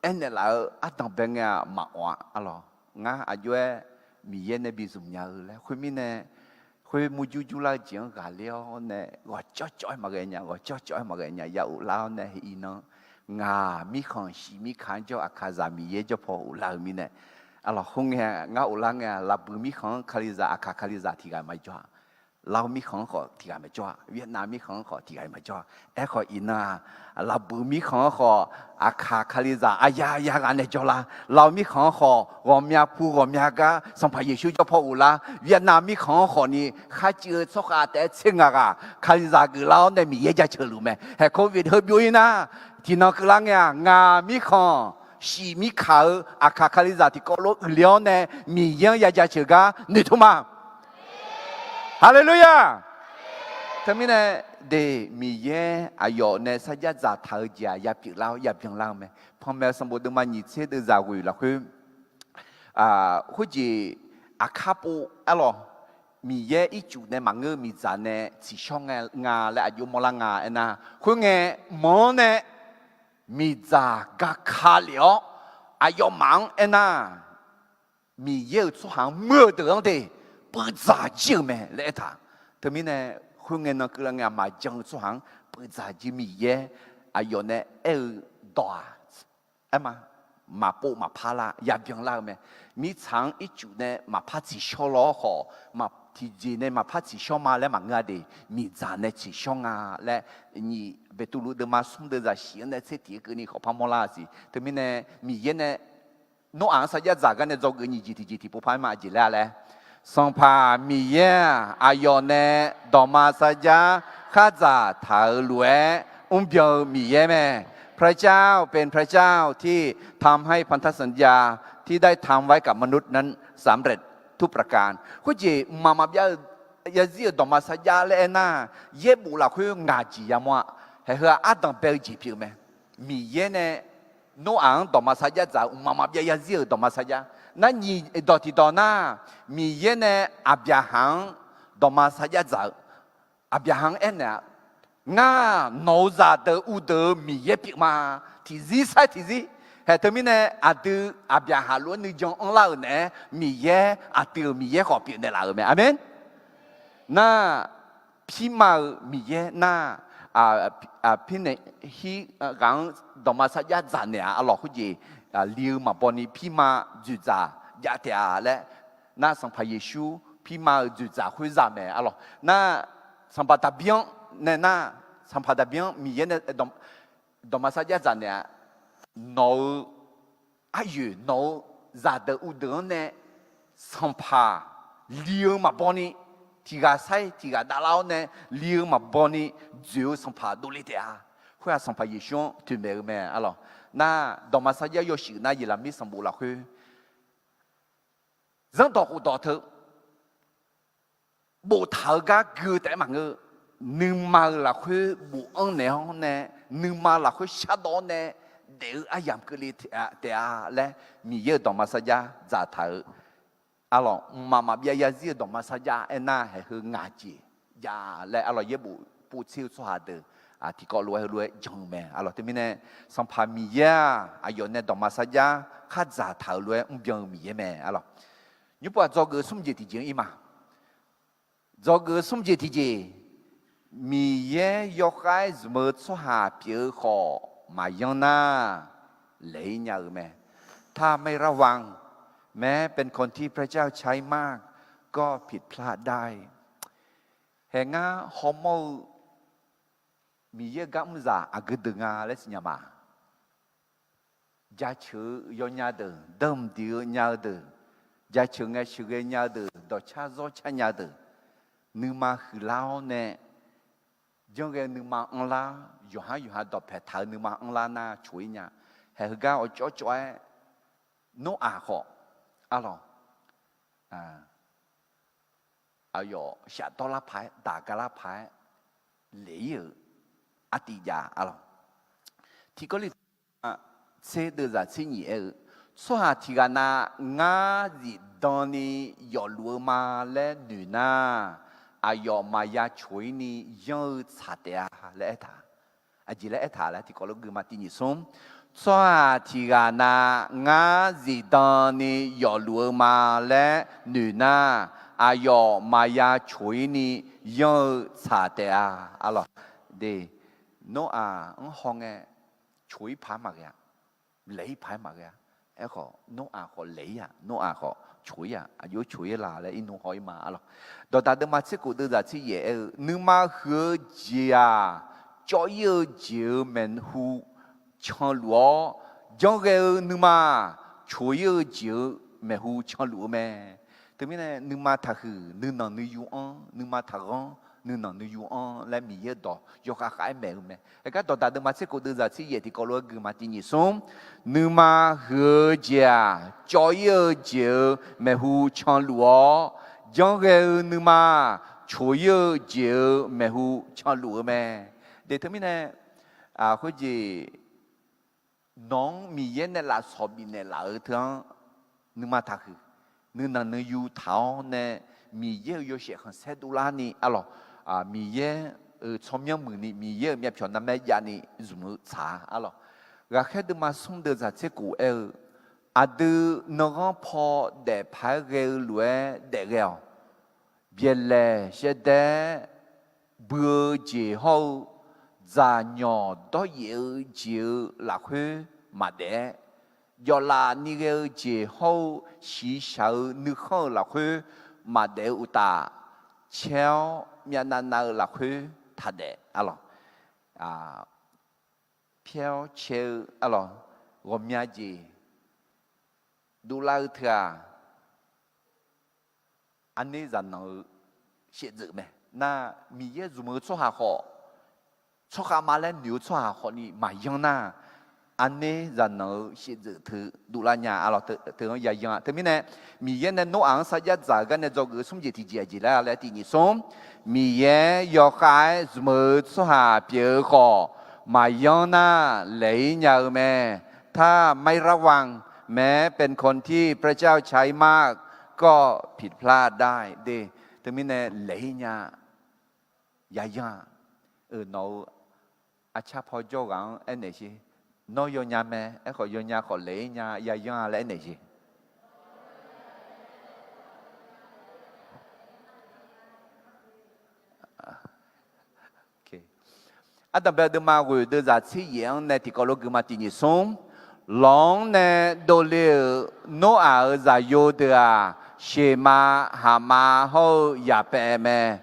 aernaeq laf-eu ardanq bae ngae-aq maqawf-a. Arlawq, ngar aqjox-aer Miqyaer nae bi zmq nya-eu laer. Khoermirnae, khoer murjur jurlar-eu jeq-anr ghaqler-awr nae ghawqcawv cawv-aer maqghae nya, ghawqcawv cawv-aer maqghae nya, ya ghoflar-awr nae heq iqnan, ngaq mirkhanq shiq mirkaq-anr jawr-eu aqkaqzaq Miqyaer jawr paw ghoflar-eu mirnae, arlawq, khoerngae ngar ghoflar ngae-aq, Laqbuiq mirkhanq-anr Kalizaq, aqkaq Kalizaq tiq ghaq maqjawr-a. Laqov mirkhanq-anr khawf tiq ghaq maqjawr-a. Vietnam mirkhanq-anr khawf tiq ghaq maqjawr-a. Aerkhawf iqnan-aq, Laqbuiq mirkhanq-anr khawf aqkaq Kalizaq aqya ya ghaq nae jawrlar. Laqov mirkhanq-anr khawf ghawqmya pu ghawqmya gar Sanqpaq Yeqsur jawr paw ghoflar. Vietnam mirkhanq-anr khawfni kharcuiv-eu tsawrkhav taef-aer tser ngaq ghaq Kalizaq geuflar-awr nae Miqyaer jaceuq luf mae. Haeq Covid heu byov-ir nar, tiqnan keuvlar ngae-aq, ngaq mirkhanq shiq mirkaq-eu aqkaq Kalizaq tiqkawv lof uiqle-awr nae Miqyaer-anr ya jaceuq gar noeqtmq ma. Haleluya! Teumirnae, de, Miqyaer aqyawf nae sarjax dzaqtaq-eu jeq-aq ya pyeuflar-awr ya byanlar-eu mae. Panmaeq-eu sanqbof deuvma nyiq tser deuvzaq ghoeq lafkhoer, khoerjeq aqkar pov arlawq, Miqyaer ircuf nae maqngeur-eu miqdzaq nae tsiqshawr nga laer aqjox mawrlar nga aernar, khoerngae mq-anr nae miqdzaq gaka lef-awr, aqyawfmaf-anr aernar, Miqyaer-euq tsawrhaq-anr muir-eu deuq-anr de puivdzaq jir-euq mae laer aertaq. Teumirnae, khoerngae nan keuvlar ngae-aq, maqjan-eu tsawrhaq-anr puivdzaq jir Miqyaer aqyawf nae aer-eu dawq-aq, aer ma, maqpov maqpar lar, ya byanlar-eu mae. Mirtsaq-anr ircuf nae maqpar tsiqshawr law-awr khawf, tiqjeq nae maqpar tsiqshawr ma laer maqngeur-a de, miqdzaq nae tsiqshawr nga laer, nyiq Beqtuvluv deuvma smr deuvzaq shif-anr nae tser tiq-aer keuvni khawf par mawrlar siq. Teumirnae, Miqyaer nae Noraq-anr sarjax dzaq gar nae dzawgeuf nyiq jeq tiqjeq tiqpov par-aer ma. Aqjeq laer-a laer, Sanqpaq Miqyaer-aq, aqyawf nae dawqma sarjax khardzaq taq-euq lof-aer mrbyan-eu Miqyaer mae. พระเจ้าเป็นพระเจ้าที่ทำให้พันธสัญญาที่ได้ทำไว้กับมนุษย์นั้นสำเร็จทุกประการ Khoerjeq mqmaq maqbyav-eu yazir-euq dawqma sarjax laer aernar, yaerbof lafkhoer ngaq jeq yamawr-a. Haeq heu-aq ardanq bae-eu jeq pyeuf-eu mae. Miqyaer nae Noraq-anr dawqma sarjax dzaq-euq mqmaq maqbyav yazir-euq dawqma sarjax. Nar nyiq dawq tiqdawq nar, Miqyaer nae Aqbyaqhaq-anr dawqma sarjax dzaq-eu. Aqbyaqhaq-anr aernaeq-a, Ngar nawq-euq zaqdeuq uvdeuq-eu Miqyaer pyeuf ma. Tiqzir sair tiqzir. Haeq teumirnae aqdui Aqbyaqhaq lof-aer nuijan anrlar-euq naeq-aer Miqyaer, aqdui-euq Miqyaer khawf pyeufnaeq laf-euq mae. Aqmeq. Nar, pirma-eu Miqyaer nar, pirnaeq hir ghaq-anr dawqma sarjax dzaq naeq-a. Arlawq khoerjeq li-eu maqbaw ni pirma dzoeqdzaq jav taef-a laer, nar Sanqpaq Yeqsur pirma-euq dzoeqdzaq khoer zaq mae. Arlawq nar, Sanqpaq Daqbir-anr nae nar, Sanqpaq Daqbir-anr Miqyaer nae dawqma sarjax dzaq naeq-a. Nawq-eu aryoeq, nawq-eu zaqdeuq uvdeuq-anr nae sanqpaq li-eu maqbaw ni, tiq ghaq sair tiq ghaq davlar-awr nae li-eu maqbaw ni dzoeq-eu sanqpaq dovle taef-a. Khoer-aq Sanqpaq Yeqsur-anr toeqmaeq-eu mae. Arlawq nar, dawqma sarjax yawshuif nar Yeqlaqmir sanqbof lafkhoer zanrdawq khofdawq teu boftaq-eu gar gui-eu taef-aer maqngeur. Nuima-euq lafkhoer bofanr naeq-awr nae, nuima lafkhoer shardawv-awr nae daef-eu aryamq keuvle taef-a laer, Miqyaer-euq dawqma sarjax dzaqtaq-eu, arlawq mqmaq maqbyav yazir-eu dawqma sarjax aernar, haeq heu ngaq jeq jav laer, arlawq yaerbof povtser-eu tsawrhaq deuq tiqkawv lof-aer heulof-aer jan-eu mae. Arlawq teumirnae, Sanqpaq Miqyaer-aq, aqyawf nae dawqma sarjax khardzaq taq-euq lof-aer mrbyan-eu Miqyaer mae. Arlawq nymrpov-aq dzawgeuf smr jeq tiqjeq-anr ir ma. Dzawgeuf smr jeq tiqjeq, Miqyaer yawkhav-aer zmq-eu tsawrhaq pyeuf-eu khawf maqyanr nar, laeq-ir nya-euq mae. ถ้าไม่ระวัง แม้เป็นคนที่พระเจ้าใช้มาก ก็ผิดพลาดได้ Haeq ngar hawmawr-eu Miqyaer-eu gar mrzaq aqgeu deuq nga laer siqnya ma. Jaceuq-eu yawnya deuq, danqdiq-eu nya-eu deuq, jaceuq ngae sheuqghae nya-eu deuq, dawqcar zawrcar nya-eu deuq, nuima huiqlar-awr nae janrghae-eu nuima anrlar, yawqhar yawqha dawqpaeq taq-eu nuima anrlar nar coq-ir nya. Haeq heugar awqcawv cawv-aer, Noraq khawf, arlawq, aqyawf shafdawr lar paq-aer, daq ga lar paq-aer, leq-ir-euq artiv jav, arlawq. Tiqkawv li tser deuvzaq tser nyif aer-eu, tsawrhaq tiq ghaq na ngar zifdan ni yawfluf-eu ma laer noeq nar, aqyawf maqya coq-ir ni yanr-eu tsaq taef-a laer aertaq. Aqjeq laer aertaq laer tiqkawv lof guima tiq nyif smr. Tsawrhaq tiq ghaq na ngar zifdan ni yawfluf-eu ma laer noeq nar, aqyawf maqya coq-ir ni yanr-eu tsaq taef-a, arlawq. De, Noraq-anr hawngae coq-ir paq-aer maqghae-a. Laeq-ir paq-aer maqghae-a. Aerkhawf, Noraq khawf laeq-ir-aq, Noraq khawf coq-ir-aq, aqjox coq-ir la laer irnmr haw-ir ma, arlawq. Dawqdaq deuvma tser khof deuvzaq tser yaef aer-eu, nuima huiq-eu jeq-aq, cawv-ir-eu jeq-euq maeqhu canluf-awr, janrghae-eu nuima coq-ir-eu jeq-euq maeqhu canluf-eu mae. Teumirnae nuima taqhuiq nuinanq nuiyu anr, nuima taqghanr nuinanq nuiyu anr laer Miqyaer-eu dawq yawkhav khav-aer maeq-eu mae. Aergar dawqdaq deuvma tser khof deuvzaq tser yaef tiqkawv lof-aer guima tiq nyif smr. Nuima huiq-eu jeq-aq, cawv-ir-eu jeq-euq maeqhu canluf-awr, janrghae-eu nuima coq-ir-eu jeq-euq maeqhu canluf-eu mae. De teumirnae, khoerjeq nawq-anr Miqyaer nae lafsawq bifnaeq laf-eu teu-anr nuima taqhuiq, nuinanq nuiyu taq-awr nae Miqyaer-euq yawshaef khanqsaer dovlarni, arlawq, Miqyaer-euq tsawrmyanr muiqni Miqyaer-euq myavpyawq narmaer javni zmq-eu tsaq-a, arlawq. Ghaqkhaer deuvma smr deuvzaq tser khof aer-eu, aqdui nanghanr paw daef paq-aer ghae-eu lof-aer daef ghae-awq. Byaeqlaeq shaevdaer bui-eu jeq hawr-eu, dzaqnyawq dawryaef-eu jeq-euq lafkhoer maqdaef-aer, jawflaf ni ghae-eu jeq hawr-eu, shiqshaq-eu nuikhanr-euq lafkhoer maqdaef-eu uqtaf, caer-awr myavnav nav-eu lafkhoer taqdaef, arlawq. Pyaer-awr cae-eu, arlawq, ghawqmya jeq dovlar-eu teu-aq, arner zaqnanq-eu shaevdzeuf mae. Nar, Miqyaer zmq-eu tsawrhaq khawf, tsawrkhav ma laer noeq-eu tsawrhaq khawfni maqyanr nar, arner zaqnanq-eu shaevdzeuf teu dovlar nya, arlawq, teu-anr yayan-a. Teumirnae, Miqyaer nae Noraq-anr sarjax dzaq-eu gar nae dzawgeuf-eu smr jeq tiqjeq aqjeq laer-a laer tiq nyif smr. Miqyaer yawkhav-aer zmq-eu tsawrhaq pyeuf-eu khawf, maqyanr nar laeq-ir nya-eu mae. ถ้าไม่ระวัง แม้เป็นคนที่พระเจ้าใช้มาก ก็ผิดพลาดได้ de. Teumirnae laeq-ir nya, yayan-a. Nawq-euq arcar paw jawr ghaq-anr aernaeq sher. Nawr yawnya mae, aerkhawf yawnya khawf laeq-ir nya, yayan-a laer aernaeq sher. Ardanqbae deuvma ghoeq deuvzaq tser yaef-anr nae tiqkawv lof guima tiq nyif smr. Lawq-anr nae dovle-euq Noraq-euq zaqyo deuq-aq, Sheqmav, Haqmav hawr-eu Yaqpaev mae.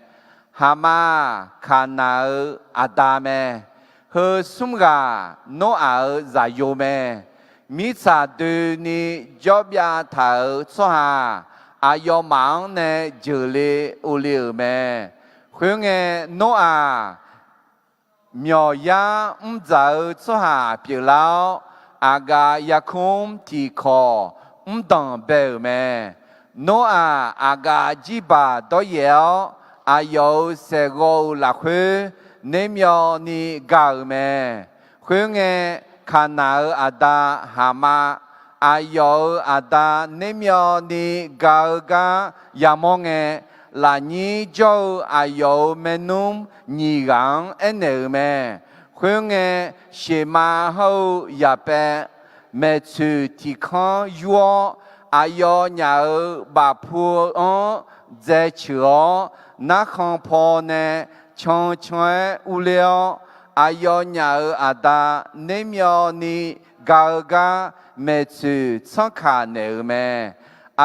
Haqmav-aq, Kaqnaq-euq aqda mae. Heu smr ghaq Noraq-euq zaqyo mae. Mirtsaq doeni jawrbyav taq-euq tsawrhaq aqyawfmaf-anr nae jeuqle ovle-euq mae. Khoerngae, Noraq myawqyar mrdzaq-eu tsawrhaq pyeuflar-awr, aqgaf yarkmr tiqkawq mrdanq bae-euq mae. Noraq aqgaf jirbaq dawryaef-awr, aqyawf-euq saeqghawv-euq lafkhoer nermyawvni ga-euq mae. Khoerngae, Kaqnaq-euq aqda Haqmav, aqyawf-euq aqda nermyawvni ga-eu gar yamawr ngae, lafnyir jawr-eu aqyawf-euq maernmr nyiq ghaq-anr aernaeq-euq mae. Khoerngae, Sheqmav hawr-eu Yaqpaev maeqtsoeq tiq kanr yur-awr, aqyawfnyaf-euq bafpu-eu anr dzaeceuq-awr, narkhan paw nae can can-aer urler-awr, aqyawfnyaf-euq aqda nermyawvni ga-eu gar maeqtsoeq tsanrkaq naeq-euq mae.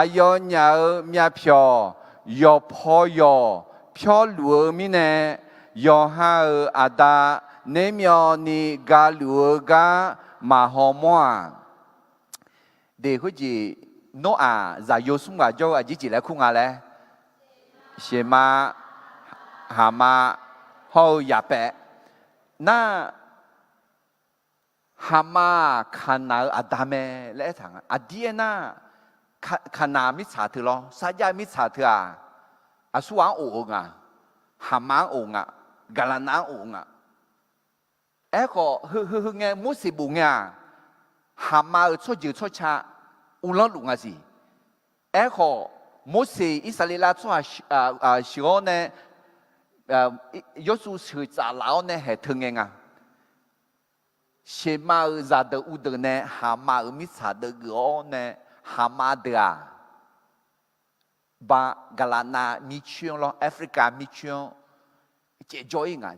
Aqyawfnyaf-euq myavpyawq yawqpaw yawq pyawrluf-eu mirnae, yawqha-euq aqda nermyawvni galuf-eu gar maqhaw mawr-aq. De khoerjeq, Noraq zaqyo smr ghaq jawr-eu aqjeq jeq laer kur nga laer, Sheqmav, Haqmav, haw-eu yaq paef nar, Haqmav-aq Kaqnaq-euq aqda mae laer aertaq nga. Aqdir aernar, Kaqnaq mirtsaq teu lawr, sarjax-eu mirtsaq teu-aq, aqsurghaq-anr of-eu nga, Haqmav-anr of nga, Gaqlaqnav-anr of nga. Aerkhawf heu heu heu ngae Morseq bof ngae-aq, Haqmav-euq tsawrjeuq tsawrca uvlanr luf nga siq. Aerkhawf, Morseq Irsaqleqlav tsawrhaq sheuq-awr nae, Yawrsuv sheuq tsaflaf-awr nae haeq teu ngae nga. Seqmav-euq zaqdeuq uvdeuq nae Haqmav-euq mirtsaq deuv geuf-awr nae, Haqmav deuq-aq, ba Gaqlaqnav mircoer-anr lawr, Africa mircoer-anr caevjawr-ir nga.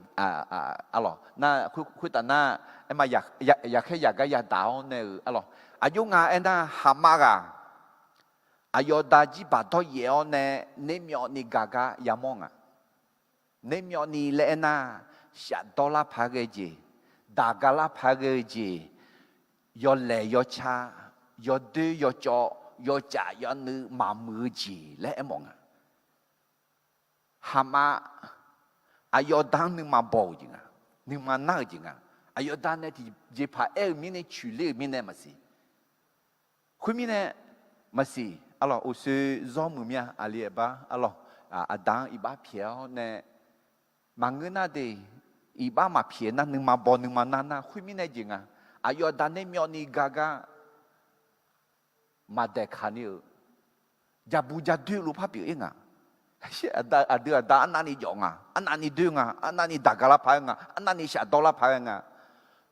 Nar khoertaf nar, aerma yaqkhaer yaqgar yadaq-awr nae-euq arlawq, aqjox nga aernar, Haqmav ghaq aqyawf da jirbaq dawryaef-awr nae, nermyawvni gaq gar yamawr nga. Nermyawvni laer aernar, shafdawr lar paq-aer ghae-eu jeq, daqga lar paq-aer ghae-eu jeq, yawlaeq yawca, yawdoer yawcawv, yawcaf yawnuiv maqmuiq-eu jeq laer aermawf nga. Haqmav aqyawf da-anr nuima baw-euq jeq nga, nuima nar-euq jeq nga. Aqyawf da nae tiqjeqpaq aer-eu mirnae coeqler-euq mirnae maqsiq. Khoermirnae maqsiq arlawq, uqshoe zawr muiq mir-a, aqli aqbar arlawq, aqda-anr iqbax pyaeq-awr nae maqngeur nar de, iqbax maqpyaeq nar nuima baw nuima nar nar khoermirnae jeq nga. Aqyawf aqda nermyawvni gaq gar maqdaeqkaq ni-euq, jabu jadoer luf par pyeuf-ir nga. Aqdui aqda arnavni jawf nga, arnavni doer nga, arnavni daqga lar paq-aer nga, arnavni shafdawr lar paq-aer nga.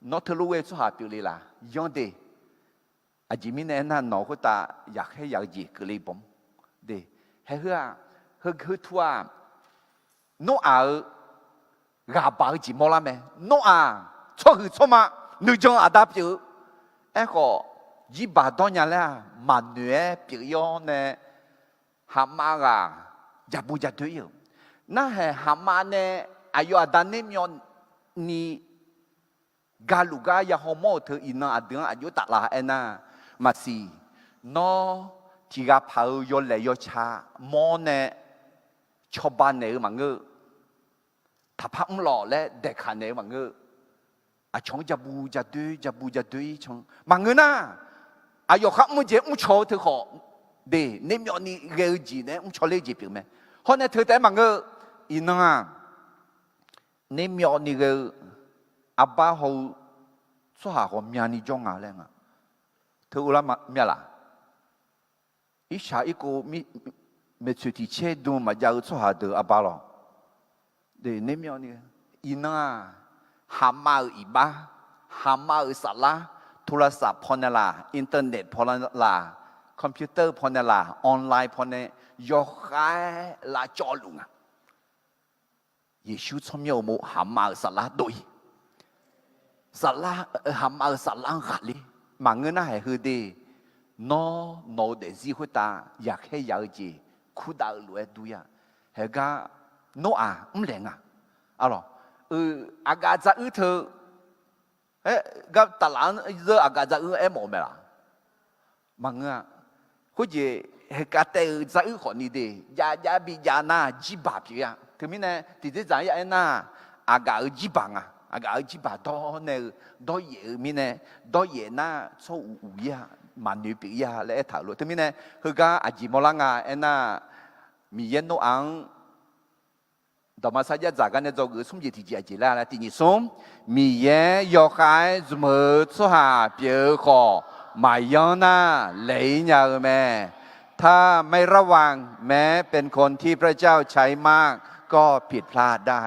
Nawr teulof ghae tsawrhaq pyeufle laf yanr de. Aqjeq mirnae aernar, nawq khoertav yaqkhaer yaq-eu jeq keuvle bawm de. Haeheu-aq, heu heu tu-aq, Noraq-euq ghaq baq-eu jeq mawrlar mae. Nawr-aq, tsawrhuiq tsawrma nuijan aqda pyeuf-eu. Aerkhawf, jirbaq dawrnya laer-aq maqnoeq-aer pyeuf-ir-awr nae, Haqmav ghaq jabu jadoer-ir-euq. Narhaq Haqmav nae aqyawf aqda nermyawvni galuf gar yahaw mawr-euq teu iqnan aqdui-anr aqjox taflar aernar, maqsiq. Nawr tiqghaq paq-eu yawlaeq yawca mawr nae cawba naeq-eu maqngeur-eu, taqpar mrlawq laer daeqkaq naeq-eu maqngeur-eu, aqcawq-anr jabu jadoer jabu jadoer-ir can maqngeur nar, aqyawf khar mr-eu jeq mrcaw-eu teu khawf de, nermyawvni ghae-eu jeq nae mrcaw ler jeq pyeuf mae. Hawr nae teu taef-aer maqngeur-eu, iqnan-aq, nermyawvni ghae-eu arbar haw-eu tsawrhaq ghawqmyani jawr nga laer nga. Teu uvlar mya laf? Irshaq irkov maeqtsoeq tiq caer dm maqjav-eu tsawrhaq deuq arbar lawq. Iqnan-aq, Haqmav-euq iqbax, Haqmav-euq saflar, โทรศัพท์ pawnae laf, internet pawnae laf, computer pawnae laf, online pawnae yawkhav-aer lavcawv luf nga. Yeqsur tsawrmyanr uqmov Haqmav-euq saflar dov-ir. Saflar, Haqmav-euq saflar-anr ghaqler. Maqngeur nar haeq heu de, nawr nawq-eu daefzir khoertav yaqkhaer yaq-eu jeq kurdav-eu lof-aer dur-ir-a. Haegar Noraq mrlaeq nga. Arlawq, aqgaf dzaruir teu, aer, gar taflaf-anr zeur aqgaf dzaruir aermawf-eu mae laf? Maqngeur-a. Khoerjeq haekav taev-eu dzaruir khawfni de, jav jav bi jav nar jirbaq pyeuf-ir-a. Teumirnae tiqdzerdzaq-ir ya aernar, aqgaf-euq jirbaq nga. Aqgaf-euq jirbaq dawr nae-eu dawryaef-eu mirnae, dawryaef nar tsawr uq uq-ir-a, maqnoeq pyeuf-ir-a laer aertaq-euq lof. Teumirnae heugar aqjeq mawrlar nga aernar, Miqyaer Noraq-anr dawqma sarjax dzaq gar nae dzawgeuf-eu smr jeq tiqjeq aqjeq laer laer tiq nyiq smr, Miqyaer yawkhav-aer zmq-eu tsawrhaq pyeuf-eu khawf, maqyanr nar laeq-ir nya-eu mae. ถ้าไม่ระวัง แม้เป็นคนที่พระเจ้าใช้มาก ก็ผิดพลาดได้.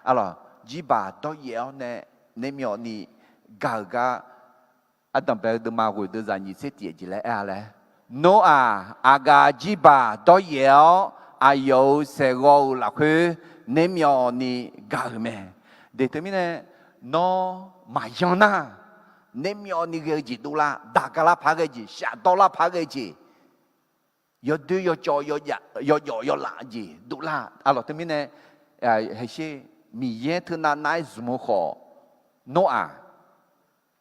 Arlawq, jirbaq dawryaef-awr nae naermyawvni gaq-euq gar ardanqbae-eu deuvma ghoeq deuv zaq nyiq tser tiq jeq laer aer-a laer, Noraq aqgaf jirbaq dawryaef-awr aqyawf-euq saeqghawv-euq lafkhoer naermyawvni gaq-euq mae. De teumirnae, nawr maqyan nar, naermyawvni ghae-eu jeq dovlar, daqga lar paq-aer ghae jeq, shafdawr lar paq-aer ghae jeq, yawdoer yawcawv yawjawf yawlaf jeq dovlar. Arlawq teumirnae, haeqsher, Miqyaer teunav nav-aer zmq-eu khawf, Noraq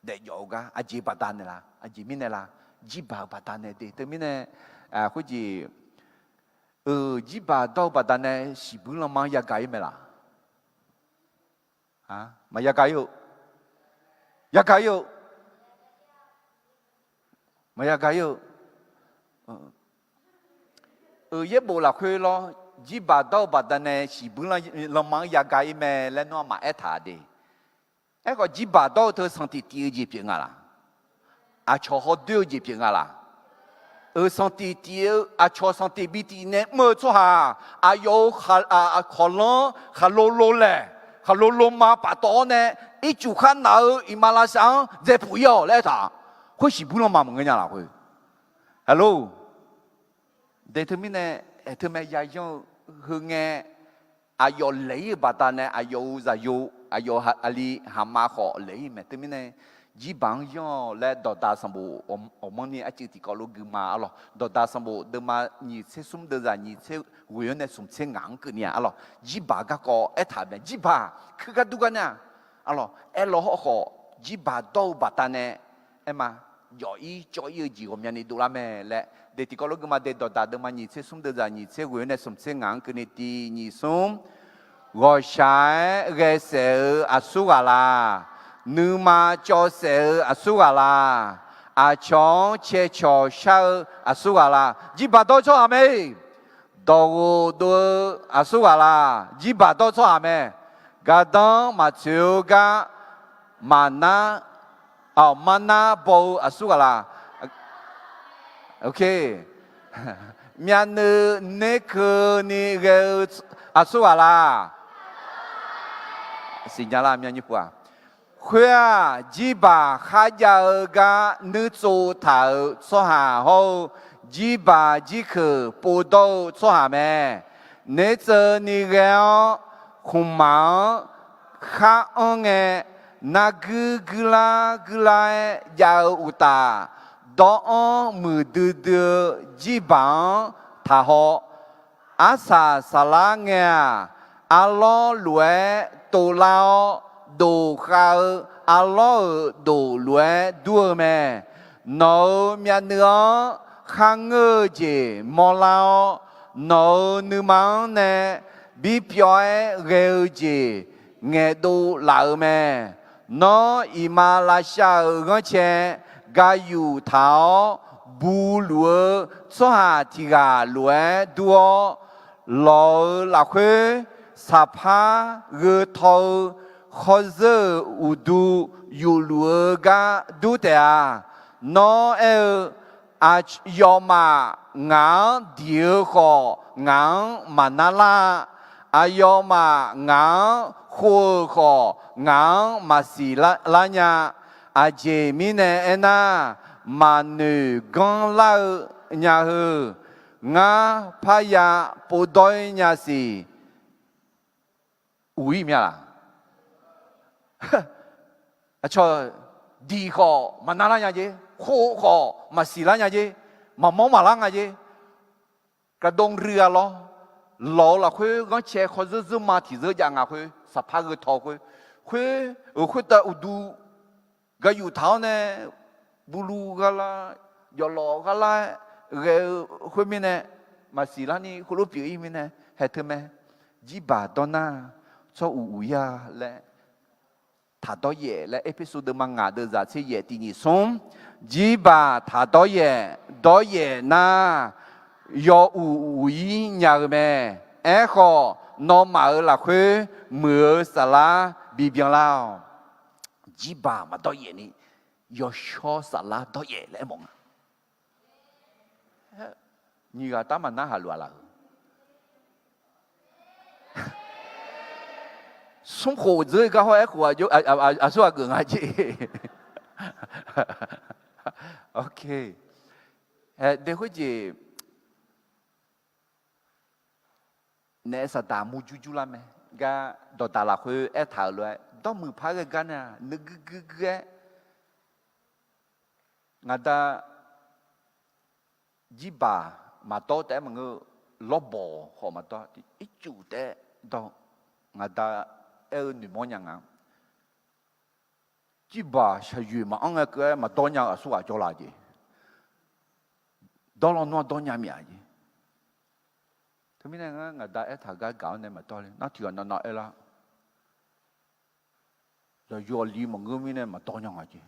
daefjawf-eu gar aqjeq baqdanae la, aqjeq mirnae la, jirbaq-eu baqdanae de teumirnae, khoerjeq, eu, jirbaq dawr-eu baqdanae siqbuir lanma-anr yagaq-ir mae laf? Maqya ga ir-eu. Ya ga ir-eu. Maqya ga ir-eu. Euq yaerbof lafkhoer lawr, jirbaq dawr-eu baqdanae shiqbuir lanma-anr ya ga ir mae laer nawr maqaer taq de. Aerkhawf, jirbaq dawr-eu teu sanqtif tif-eu jeq pyeuf nga laq? Aqcawq hawdoer-eu jeq pyeuf nga laq? Euq sanqtif tif-eu, aqcawq sanqtif bi tif nae mr-eu tsawrhaq, aqyawf-euq kawqlanr khaqlo lo laeq, khaqlo lo ma paftawf-awr nae, ircuf khar naq-eu iqmalavshav-anr dzae puq ir-awq laer aertaq. Khoer shiqbuir lanma maqngeur nya lafkhoer. Aqlor, de teumirnae, aer teumae ya yanr-eu heu ngae, aqyawf laeq ir-eu baqdanae aqyawf-euq zaqyo, aqyawf aqli haqma khawf laeq ir mae. Teumirnae, jirbaq-anr yanr-awq laer dawqdaq sanqbof awqmanrni arcuiv tiqkawv lof guima arlawq. Dawqdaq sanqbof deuvma nyiq tser smr deuvzaq nyiq tser ghoeq-anr nae smq tser ngaq-anr keuvni-a arlawq. Jirbaq garkawv aertaq mae. Jirbaq kuirgar durgar nar-aq, arlawq, aerlawr hawrkhawf jirbaq dawr-eu baqdanae aerma, jawf ir cawv ir-eu jeq ghawqmyani dovlar mae laer, de tiqkawv lof guima de dawqdaq deuvma nyiq tser smr deuvzaq nyiq tser ghoeq-anr nae smq tser ngaq-anr keuvni tiq nyiq smr. Ghawqshaq-aer ghae saef-eu aqsur ghaq laq? Nuima cawv saef-eu aqsur ghaq laq? Aqcawq-anr cae cawq shar-eu aqsur ghaq laq? Jirbaq dawr-eu tsawrhaq mae. Dawqghof dov-eu aqsur ghaq laq? Jirbaq dawr-eu tsawrhaq mae. Gardanr maqtsoeq-eu gar maqnar, maqnar baw-eu aqsur ghaq laq? Myavnuiv nerkeuvni ghae-eu aqsur ghaq laq? Siqnya lar, myav nyir pu-aq. Khoer-aq, jirbaq kharjav-eu gar nuirtsov taq-euq tsawrhaq hawr-eu, jirbaq jirkeuq povdawr-eu tsawrhaq mae. Nertseuvni ghae-awr, khmqmaq-anr khar anr ngae, narguir guirlar guirlar-aer jav-eu uqtaf, dawr-anr muiqdui dui-eu jirbaq-anr taqhaw. Arsaq saflar ngae-aq, arlawr lof-aer tovlar-awr, dof khav-eu arlawr-euq dof lof-aer dur-eu mae. Nawq-euq myavnuiv-anr kharngeur-eu jeq mawrlar-awr, nawq-euq nuima-anr nae birpyawv-aer ghae-eu jeq ngaeqdov laf-eu mae. Nawr iqmalavshav-euq ghanrcae gayuf taq-awr, buluf-eu tsawrhaq tiq ghaq lof-aer dur-awr, lawq-euq lafkhoer saqpar gheu taw-eu khawrzeur-euq uqdu yufluf-eu gar dur taef-a. Nawr aer-eu, Aqyawfmaf ngaq-anr diq-eu khawf, ngaq-anr maqnar lar-a. Aqyawfmaf ngaq-anr khov-euq khawf, ngaq-anr maqsiq lar nya. Aqjeq mirnae aernar, maqnoeq ganr lar-eu nya heu, ngar parya povdawr-ir nya siq. Uq-ir mya laq? Aqcawq diq khawf maqnar lar nya jer, khov khawf maqsiq lar nya jer, maqmawr maqlar nga jer. Gaqdov rui-a lawr, lawq-eu lafkhoer ghanrcae khawrzeur zeur ma tiq zeur jav nga khoer, saqpar gheu taw khoer, khoer-euq khoertav uqdu gayuf taq-awr nae, bulu gharlar, jawflawf gharlar-aer ghae-eu khoermirnae, maqsiq larni khoerlof pyeuf-ir mirnae, haeq teumae, jirbaq dawr nar, tsawr uq uq-ir-a laer, taq dawryaef laer Erpersu deuvma ngaq deuvzaq tser yaef tiq nyiq smr, jirbaq taq dawryaef, dawryaef nar, yaw uq uq-ir nya-eu mae. Aerkhawf, nawmaf-euq lafkhoer muiq-eu saflar bibyan lar-awq. Jirbaq maqdawryaef ni, yawshawr saflar dawryaef laer aermawf nga. Nyiq ghaq tar maqnar haq luf-a laf-euq. Smrkhof dzeur gar hawr aerkhof aqsur ghaq geuf nga jeq. Oke. Dae khoerjeq naef saqdaq murjur jur lar mae. Gar dawqdaq lafkhoer aertaq-euq lof-aer, dawrmuiq par ghae gar nae-aq, nuigui gui gui-aer, ngaqda jirbaq maqdawr taef-aer maqngeur, lawrbawq khawf maqdawr, ircuf taef-aer dawr. Ngaqda aer-eu noeqmawr nya nga. Jirbaq shaqyoeq maqanr ngae keuv-aer maqdawr nya-eu aqsur ghaq jawrla jeq. Dawr lawnmr-anr dawr nya myav jeq. Teumirnae ngar ngaqda aertaq gar gaq-awr nae maqdawr le. Nar tiq ghaq navnav aer lar. Zaqyo aqli maqngeur mirnae maqdawr nya nga jeq.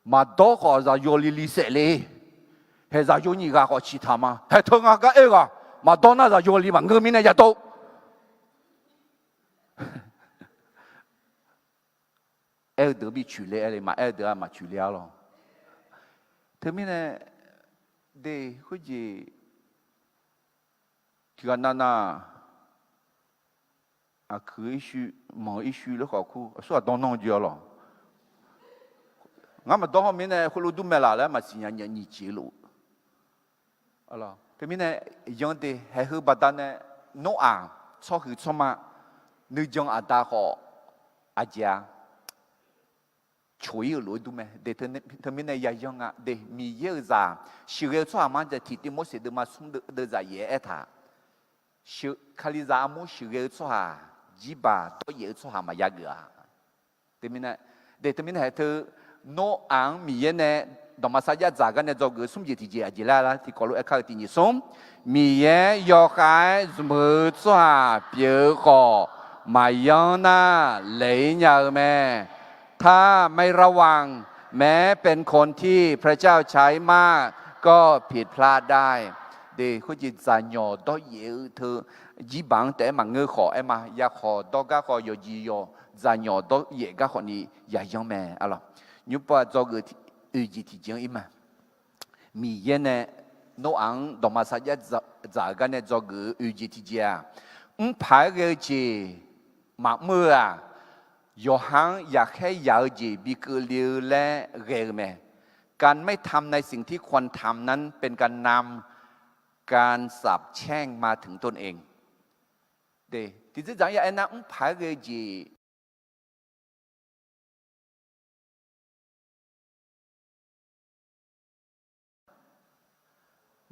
Maqdawr khawf zaqyo aqli li saef le. Haeq zaqyo nyiq ghaq khawf ciqtaq ma. Haeq teu nga gar aer ghaq, maqdawr nar zaqyo aqli maqngeur mirnae yadawr. Aer-eu deuq bi coeq le aer le, maqaer-eu deuq-aq maqcoeq le-a lawr. Teumirnae, de, khoerjeq tiqghaq navnav aqkuiq-eu irshuir, manq-eu irshuir laer khawf kur aqsur ghaq dawr nanr-eu jeq-a lawq. Ngar maqdawr haw mirnae khoerlof dur mae laf laer maqsiq nya nyiq jeq lof. Teumirnae, yan de haeq heu baqdanae Noraq tsawrhuiq tsawrma nuijan aqda khawf aqjeq-a coq ir-euq lof-aer dur mae. De, teumirnae yayan nga de, Miqyaer-euq zaq sheuqghae-eu tsawrhaq ma jav tiq Tivmorseq deuvma smr deuvzaq yaef-aer aertaq, Kalizaq armur sheuqghae-eu tsawrhaq, jirbaq dawryaef-eu tsawrhaq maqya geuf-a. Teumirnae, de, teumirnae haeq teu Noraq-anr Miqyaer nae dawqma sarjax dzaq gar nae dzawgeuf-eu smr jeq tiqjeq aqjeq laer lar tiqkawv lof-aer kar-eu tiq nyiq smr, Miqyaer yawkhav-aer zmq-eu tsawrhaq pyeuf-eu khawf, maqyanr nar laeq-ir nya-eu mae. ถ้าไม่ระวัง แม้เป็นคนที่พระเจ้าใช้มากก็ผิดพลาดได้ De, khoerjeq dzaqnyawq dawryaef-eu teu jirbaq-anr taef-aer maqngeur khawf aer ma. Yakhawq dawrgar khawf yawqjeq yawq dzaqnyawq dawryaef gar khawfni yayanr mae-a lawq. Nymrpov-aq dzawgeuf oeq jeq tiqjeq-anr ir ma. Miqyaer nae Noraq-anr dawqma sarjax dzaq-eu gar nae dzawgeuf-eu oeq jeq tiqjeq-aq, mrpaq-aer ghae-eu jeq maqmr-eu-aq, yawqha-anr yaqkhaer yaq-eu jeq bi keuvle-eu laer ghae-eu mae. การไม่ทำในสิ่งที่ควรทำนั้นเป็นการนำการสาปแช่งมาถึงตนเอง De, tiqdzerdzaq-anr ya aernar mrpaq-aer ghae-eu jeq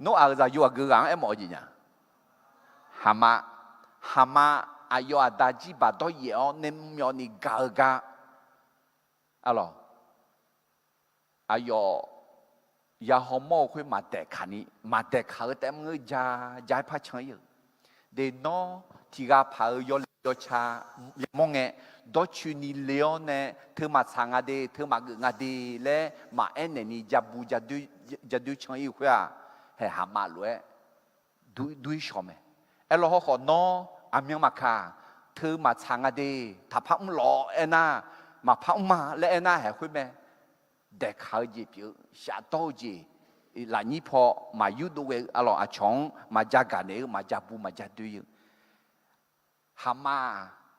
Noraq-euq zaqyo aqgeu ghaq-anr aermawf-eu jeq nya. Haqma, Haqma aqyawf aqda jirbaq dawryaef-awr nae mrmyawvni gaq-eu gar, a lawq, aqyawf ya hawmawr-eu khoer maqdaeqkaq ni, maqdaeqkaq-eu taef mr-eu ja, ja-aer par can ir-euq. De, nawr tiqghaq paq-eu yawlaeq yawca yamawr ngae, dawrcoeni le-awr nae teu maqtsaq nga de, teu maqgeuf nga de laer maqaer naeq ni jabu jadoer can ir-eu khoer-aq, haeq Haqma lof-aer dur, dur-ir shawq mae. Aerlawr hawrkhawf nawr aqmyan maqkaq, teu maqtsaq nga de, taqpar mr lawq aernar, maqpar mr ma laer aernar haeq khoer mae. Daeqkaq-eu jeq pyeuf-eu, shafdawr-eu jeq, lafnyir paw maqyurdov ghae-eu, a lawq, aqcawq-anr maqja gaq naeq-eu, maqja bu maqja doe-eu. Haqma,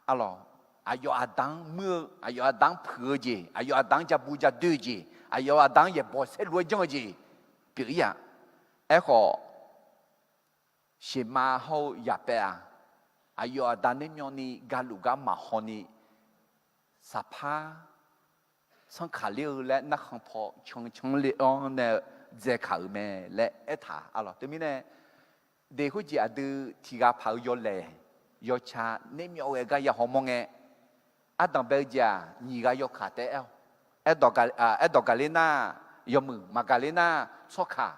a lawq, aqyawf aqda-anr muir-eu, aqyawf aqda-anr puiq-eu jeq, aqyawf aqda-anr jabu jadoe-eu jeq, aqyawf aqda-anr yaeqbawq saerluf-aer janr-eu jeq pyeuf-ir-aq. Aerkhawf, seqma hawr-eu yaqpaev-aq, aqyawf aqda naermyawvni galuf gar maqhaw ni, saqpar tsanrkaq ler-eu laer narkhan paw cancan ler-awr nae dzaekaq-euq mae laer aertaq, a lawq. Teumirnae, de, khoerjeq aqdui tiqghaq paq-eu yawlaeq yawca naermyawv ghae gar ya hawmawr ngae, ardanq bae-eu jeq-aq nyiq ghaq yawkaq taef-aer aer-awq. Aerdawq gaq ler nar, yawmuiq maqgaq ler nar, tsawrkaq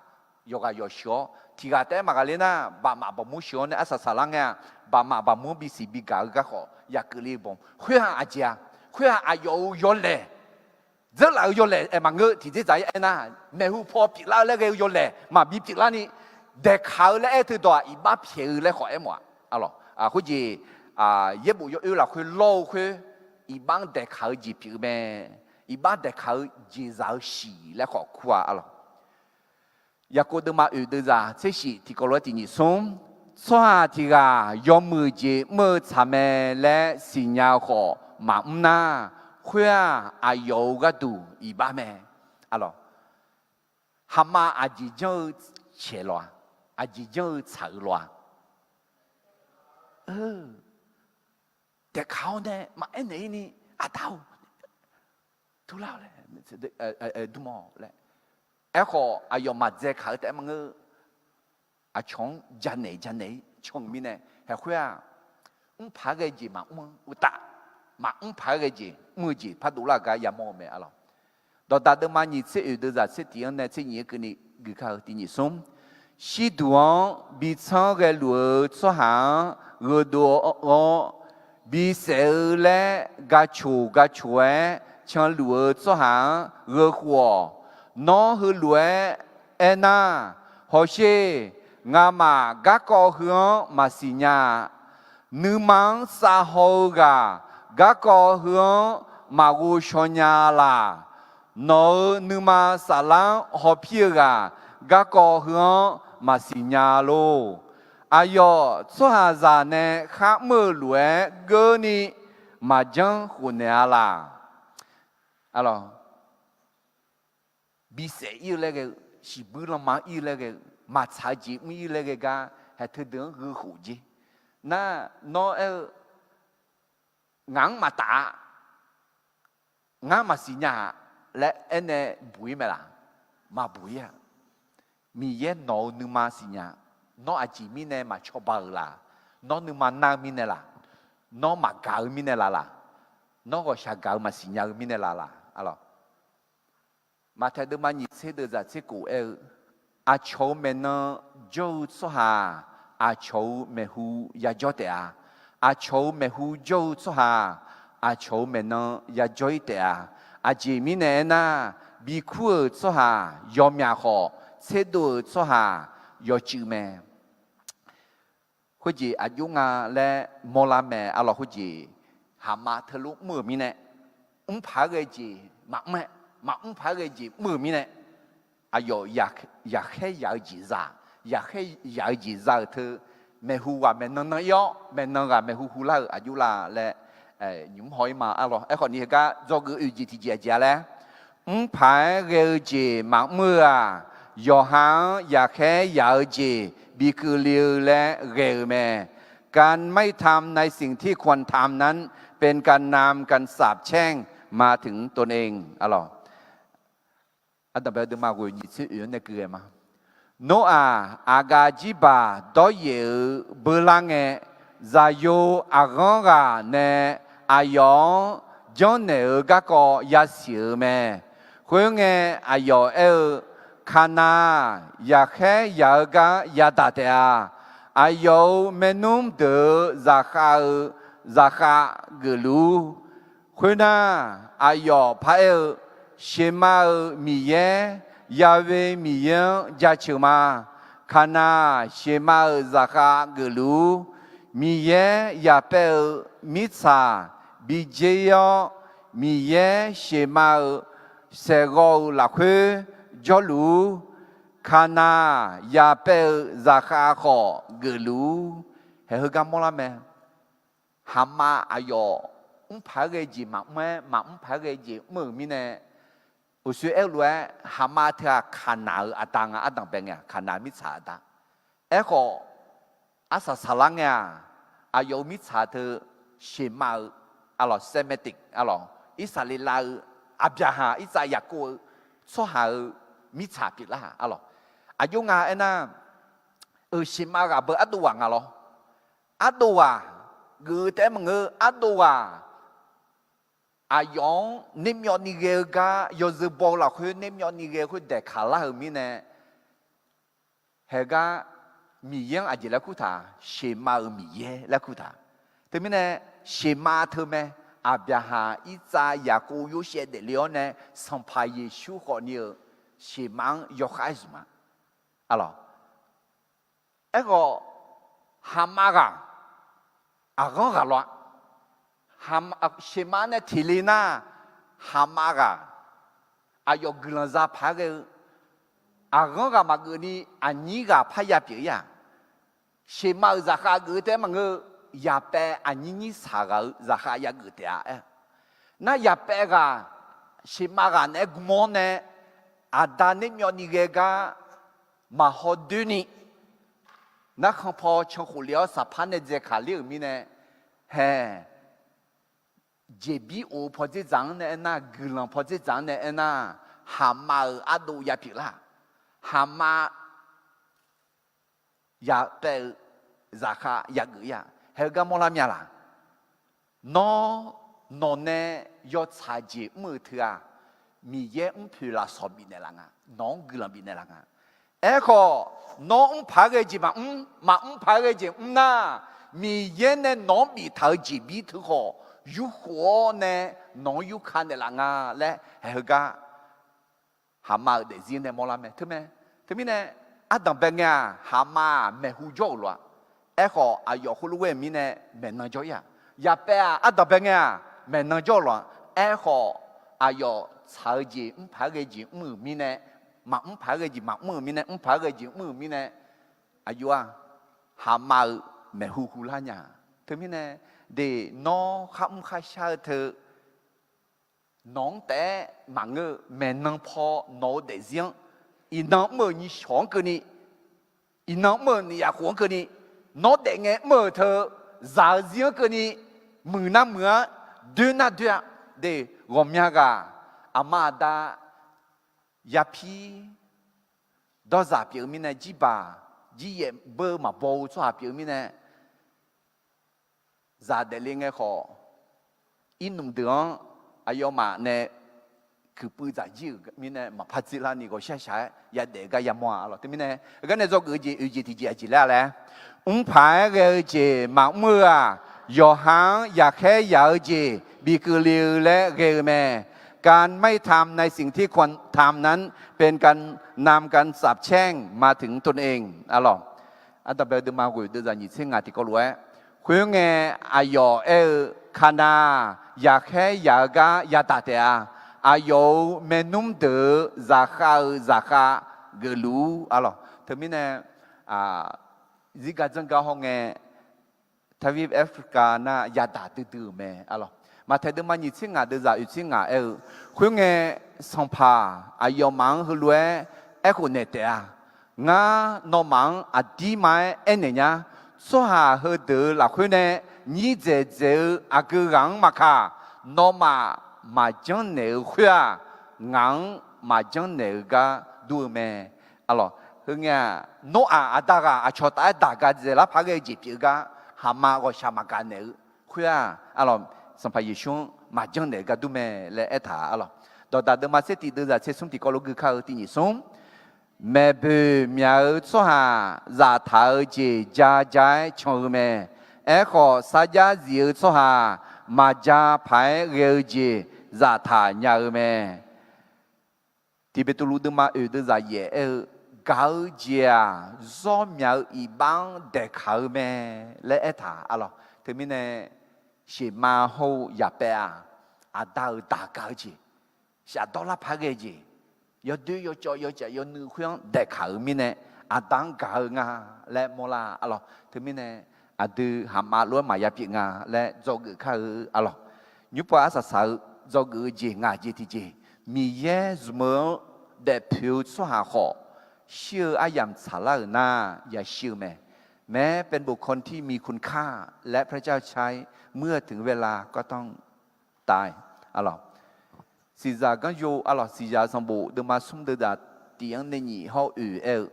yawqghaq yawq sheuq-awr, tiqghaq taef-aer maqgaq ler nar, bafmaf baqmur sheuq-awr nae arsaq saqlar ngae-aq, bafmaf baqmur bisiq bigaq-eu garkhawf yakeuvle-eu bawq. Khoer-aq aqjeq-a, khoer-aq aqyawf-euq yawlaeq, dzeurlaf-euq yawlaeq aer maqngeur. Tiqdzerdzaq-aer aernar, maeqhu paw pyeuflar-eu laer ghae-eu yawlaeq maqbi pyeuflarni, daeqkaq-eu laer aer teudawq-aq, iqbax pyaeq-eu laer khawf aermawf-aq, a lawq. Khoerjeq, yaerbof yawoer lafkhoer lawr-eu khoer, iqbax-anr daeqkaq-eu jeq pyeuf-eu mae. Iqbax daeqkaq-eu jeqzaq-eu shiq laer khawf kur-a, a lawq. Yaqkov deuvma oeq deuvzaq tser shif tiqkawv lof-aer tiq nyiq smr, tsawrhaq tiq ghaq yawmuiq jeq mr-eu tsaq mae laer siqnya-eu khawf maqmr nar, khoer-aq aqyawf-euq gharduq iqbax mae, a lawq. Haqma aqjeq janr-eu caeq lawq-a, aqjeq janr-eu tsaq-eu lawq-a. Daeqkaq-awr nae maqaer naeq-ir ni, aqda-or, turlar-awq laer, dmr-awq laer. Aerkhawf aqyawf maqdzae kaq-eu taef-aer maqngeur. Aqcawq-anr janaeq janaeq-ir can-eu mirnae, haeqkhoer-aq, mrpaq-aer ghae jeq maqmr-eu uqtaf, maqmr paq-aer ghae jeq mr-eu jeq pardov lar-eu gar yamawr-eu mae, a lawq. Dawqdaq deuvma nyiq tser oeq deuvzaq tser tiq-anr nae tser nyiq-aer keuvni guikar-eu tiq nyiq smr. Shirduq-anr bi tsanr ghaeluf-eu tsawrhaq-anr gheudov-awr, bisaef-eu laer gaqcoq gaqcoq-aer canluf-eu tsawrhaq-anr gheukhof-awq. Nawr heulof-aer aernar, hawsher, ngamaf garkawv heu-anr maqsiq nya-a. Nuima-anr savhaw-eu ghaq garkawv heu-anr maqghov shaw nya laq. Nawq-euq nuima saflar-anr hawpir-eu ghaq garkawv heu-anr maqsiq nya lor. Aqyawf tsawrhaqzaq nae kharmr-eu lof-aer geurni maqjanr khofnaeq-a laq. Bisaef ir-eu laer ghae-eu, shiqbuir lanma ir-eu laer ghae-eu, maqtsaq-eu jeq mr ir-eu laer ghae gar, haeq teudeuq-anr gheukhof jer. Nar, nawr aer-eu, ngaq-anr maqtaf-a, ngar maqsiq nya-a laer aernae buq ir mae laq? Maqbuq ir-a. Miqyaer nawq-euq nuima siqnya. Nawr aqjeq mirnae maqcawba-euq laq? Nawr nuima nar-eu mirnae laq? Nawr maqgaq-eu mirnae laq laq? Nawr ghawqshaq gaq-eu maqsiq nya-eu mirnae laq laq? Maqtaeq deuvma nyiq tser deuv zaq tser kof aer-eu, aqcawq-euq maeqnan jawr-eu tsawrhaq, aqcawq-euq maeqhu yajawr taef-a. Aqcawq-euq maeqhu jawr-eu tsawrhaq, aqcawq-euq maeqnan yajawr ir taef-a. Aqjeq mirnae aernar, bikur-euq tsawrhaq yawmyaq khawf, tserdov-euq tsawrhaq yawcuiv mae. Khoerjeq aqjox nga laer mawrlar mae. Arlawq, khoerjeq haqma teulof mr-euq mirnae, mr paq-aer ghae jeq maqmr-aer, maqmr paq-aer ghae jeq mr-euq mirnae, aqyawf yaqkhaer yaq-eu jeq za, yaqkhaer yaq-eu jeq za-euq teu, maeqhu ghaq maeqnan nan ir-awr, maeqnan ghaq maeqhu hu lar-euq aqjox la laer nymq mr haw ir ma. Arlawq, aerkhawf ni heugar dzawgeuf oe jeq tiqjeq aqjeq-a laer, mr paq-aer ghae-eu jeq maqmr-eu-aq, yawqha-anr yaqkhaer yaq-eu jeq bikeuvle-eu laer ghae-euq mae. การไม่ทำในสิ่งที่ควรทำ นั้น เป็นการนำการสาปแช่งมาถึงตนเอง Arlawq, aqdanqbae deuvma ghoeq nyiq tser oeq-anr nae keuv ghae ma. Nawr-aq, aqgaf jirbaq dawryaef-euq beular ngae, zaqyo aqghanr ghaq nae aqyawf-anr janrnaeq-eu garkawv yasiq-euq mae. Khoerngae, aqyawf aer-eu, Kaqnaq-aq, yaqkhaer yaq-eu gar yadaq taef-a. Aqyawf-euq maernmr deuq-euq zaqkhav-eu zaqkhav geufluf-ur. Khoernar, aqyawf paraer-eu, Sheqmav-euq Miqyaer, Yahweh Miqyaer-anr jaceuq ma. Kaqnaq-aq, Sheqmav-euq zaqkhav geufluf-ur. Miqyaer yaqpaev-eu mirtsaq bi dzer ir-awr, Miqyaer Sheqmav-euq saeqghawv-euq lafkhoer jawrluf-ur. Kaqnaq-aq, yaqpaev-eu zaqkhav khawf geufluf-ur. Haeq heugar mawrlar mae. Haqma aqyawf mr paq-aer ghae jeq maqmr-aer, maqmr paq-aer ghae jeq mr-euq mirnae, uqshoe aer-eu lof-aer, haqma teu-aq, Kaqnaq-euq aqda nga. Ardanqbae ngae-aq, Kaqnaq mirtsaq aqda. Aerkhawf, arsaq saqlar ngae-aq, aqyawf-euq mirtsaq teu Sheqmav-eu, arlawq, Semitic, arlawq, Irsaqleqlav-eu, Aqbyaqhaq, Irtsav, Yaqkov-eu tsawrhaq-euq mirtsaq pyeuflar-aq, arlawq. Aqjox nga aernar, euq Sheqmav ghaq beu ardov ghaq nga lawr. Ardov ghaq geuf-eu taef-aer maqngeur, ardov ghaq aqyawf-anr nermyawvni ghae-eu gar yawzeu baw-eu lafkhoer nermyawvni ghae-eu khoer daeqkaq lar-euq mirnae, haegar Miqyaer-anr aqjeq laer kurtaq, Sheqmav-euq Miqyaer laer kurtaq. Teumirnae, Sheqmav teu mae, Aqbyaqhaq, Irtsav, Yaqkov, Yorsaev daefle-awr nae Sanqpaq Yeqsur khawfni-euq Sheqmav-anr yawkhav-aer zmq ma. Arlawq, aerkhawf, Haqmav ghaq aqghanr ghaq lawr-a. Sheqmav nae tiqle nar, Haqmav ghaq aqyawf guiqlanq za paq-aer ghae-eu aqghanr ghaq maqgeuf ni aqnyir ghaq parya pyeuf-ir-aq, Sheqmav-euq zaqkhav geuf-eu taef-aer maqngeur-eu, yaqpaev aqnyir nyir saq ghaq-euq zaqkhav yageuf taef-a aer. Nar yaqpaev ghaq, Sheqmav ghaq naeq-aer gm-awr nae, aqda nermyawvni ghae gar maqhaw doer ni, narkhan paw cankhof le-awr saqpar nae dzae kaq ler-euq mirnae, haeq, jeqbir of-eu pawdzer dzaq-anr nae aernar, guiqlanq pawdzer dzaq-anr nae aernar, Haqmav-euq ardov yapyeuf lar. Haqmav yaqpaev-eu zaqkhav yageuf-ir-a. Haeq-eu gar mawrlar mya laq? Nawr, nawq nae yawtsaq jeq mr-euq teu-aq, Miqyaer mrpoeq lafsawq bifnaeq laf nga. Nawq-anr guiqlanq bifnaeq laf nga. Aerkhawf, nawr mr paq-aer ghae jeq maqmr, maqmr paq-aer ghae jeq mr nar, Miqyaer nae nawq-anr biftaq-eu jeqbir teu khawf, yurkhof-awr nae nawq-anr yurka naeqlaf nga laer haeq-eu gar, Haqmav-euq daefzir nae mawrlar mae. Teumae, teumirnae, ardanqbae ngae-aq, Haqmav-aq maeqhu jawr-euq lof-a. Aerkhawf, aqyawf heulof-aer mirnae maeqnan jawr-ir-aq. Yaqpaev-aq, ardanqbae ngae-aq, maeqnan jawr-eu lof-a. Aerkhawf, aqyawf tsaq-eu jeq mrpaq-aer ghae jeq mr-euq mirnae, maqmr paq-aer ghae jeq maqmr-euq mirnae, mrpaq-aer ghae jeq mr-euq mirnae, aqjox-aq, Haqmav-euq maeqhu hu lar nya. Teumirnae, de, nawr kharmr kharshar-eu teu nawq-anr taef-aer maqngeur-eu maeqnan paw nawq-eu daefzir-anr, iqnan mr-euq nyiq shawq-anr keuvni, iqnan mr-euq nif yaf khof-anr keuvni, nawr daefngae mr-euq teu zaq-eu zir-anr keuvni, muiq nar muiq-a, doer nar doer-a, de, ghawqmya ghaq aqma aqda yapir dawrzaq pyeuf-eu mirnae, jirbaq jiryaef beu maqbaw-eu tsawrhaq pyeuf-eu mirnae, zaq daefle ngae khawf, irnmq deuq-anr aqyawfmaf nae kuiqpuiv dzaq jir-euq mirnae maqpar dzerlar ni ghawqshaq shaq-aer yadaef-eu gar yamawr-a lawq. Teumirnae, heugar nae dzawgeuf-eu jeq oeq jeq tiqjeq aqjeq laer-a laer, mrpaq-aer ghae-eu jeq maqmr-eu-aq, yawqha-anr yaqkhaer yaq-eu jeq bikeuvle-eu laer ghae-eu mae. การไม่ทำในสิ่งที่ควรทำนั้น เป็นการนำการสาปแช่งมาถึงตนเอง a lawq. Ardanqbae deuvma ghoeq deuvzaq nyiq tser ngaq tiqkawv lof-aer, khoerngae, aqyawf aer-eu, Kaqnav, yaqkhaer yaq-eu gar yadaq taef-a. Aqyawf-euq maernmr deuq-euq zaqkhav-euq zaqkhav geufluf-ur, a lawq. Teumirnae, zirgar janrgar hawngae, Taviv Africa nar yadaq duidui-euq mae, a lawq. Maqtaeq deuvma nyiq tser ngaq deuvzaq oeq tser ngaq aer-eu, khoerngae, Sanqpaq aqyawfmaf-anr heulof-aer aerkhof naeq taef-a. Ngar nawmaf-anr aqdirma-aer aernaeq nya. Tsawrhaq heudeuq-euq lafkhoer nae nyirdzaeq dzaeq-eu aqgeu ghaq-anr maqkaq, nawmaf maqjanr naeq-eu khoer-aq, ngaq-anr maqjanr naeq-eu gar dur-eu mae. A lawq, heungae-aq, Noraq aqda ghaq aqcawq taf-aer daq ga dzaeqlar paq-aer ghae-eu jeq pyeuf-eu gar, haqma ghawqshaq maqgaq naeq-eu khoer-aq, a lawq, Sanqpaq Yeqsur-anr maqjanr naeq-eu gar dur mae laer aertaq, a lawq. Dawqdaq deuvma tser tiq deuvzaq tser smr tiqkawv lof gui kar-eu tiq nyiq smr. Maeqboeq myaq-eu tsawrhaq zaftaq-eu jeq ja ja-aer can-eu mae. Aerkhawf, sarjax zif-eu tsawrhaq maqja paq-aer ghae-eu jeq zaftaq nya-eu mae. Tiq Beqtuvluv deuvma oeq deuvzaq yaef aer-eu, gaq-eu jeq-aq, zawr myaq-eu iqbax-anr daeqkaq-eu mae laer aertaq, a lawq. Teumirnae, sheuqmav hawr-eu yaqpaev-aq, aqda-euq daq gaq-eu jeq, shafdawr lar paq-aer ghae-eu jeq, yawdoer yawcawv yawcaf yawnuiv khoer-anr daeqkaq-euq mirnae, aqda-anr gaq-eu nga laer mawrlar, a lawq. Teumirnae, aqdui haqma lof-aer maqya pyeuf nga laer dzawgeuf kar-eu, a lawq. Nymrpov arsaq saq-eu dzawgeuf-eu jeq ngaq jeq tiqjeq, Miqyaer zmq-eu-anr daefpoeq-eu tsawrhaq khawf, shir-eu aryamq tsaqlar-euq nar yashir-eu mae. แม้เป็นบุคคลที่มีคุณค่า และพระเจ้าใช้ เมื่อถึงเวลาก็ต้องตาย a lawq. Siqzaq ganr yo, a lawq, Siqzaq sanqbof deuvma smr deuvzaq tiq-anr nae nyiq hawr oeq aer-eu,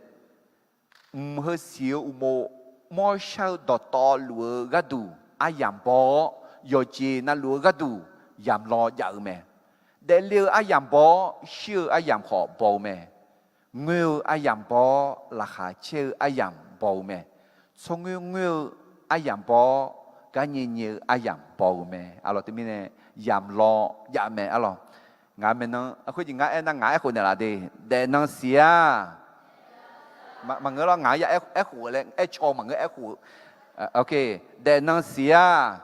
mq heu siq-eu uqmov, mawrshar-eu dawqtawvluf-eu gharduq aryamq baw-awr, yawqjeq navluf-eu gharduq yamq law jav-eu mae. Daefle-eu aryamq baw-awr, shir-eu aryamq khawf baw-eu mae. Ngoer-eu aryamq baw-awr, laqkhaq caer-eu aryamq baw-eu mae. Tsawrngoer ngoer-eu aryamq baw-awr, garnyae nyae-eu aryamq baw-eu mae, a lawq. Teumirnae, yamq law jav mae, a lawq. Ngaq maeqnan khoerjeq ngar aernar ngaq aerkhof naeqlaf de. Daefnan siq-a. Maqngeur lawr, ngaq-anr ya aerkhof laer aercaw maqngeur aerkhof. Daefnan siq-a.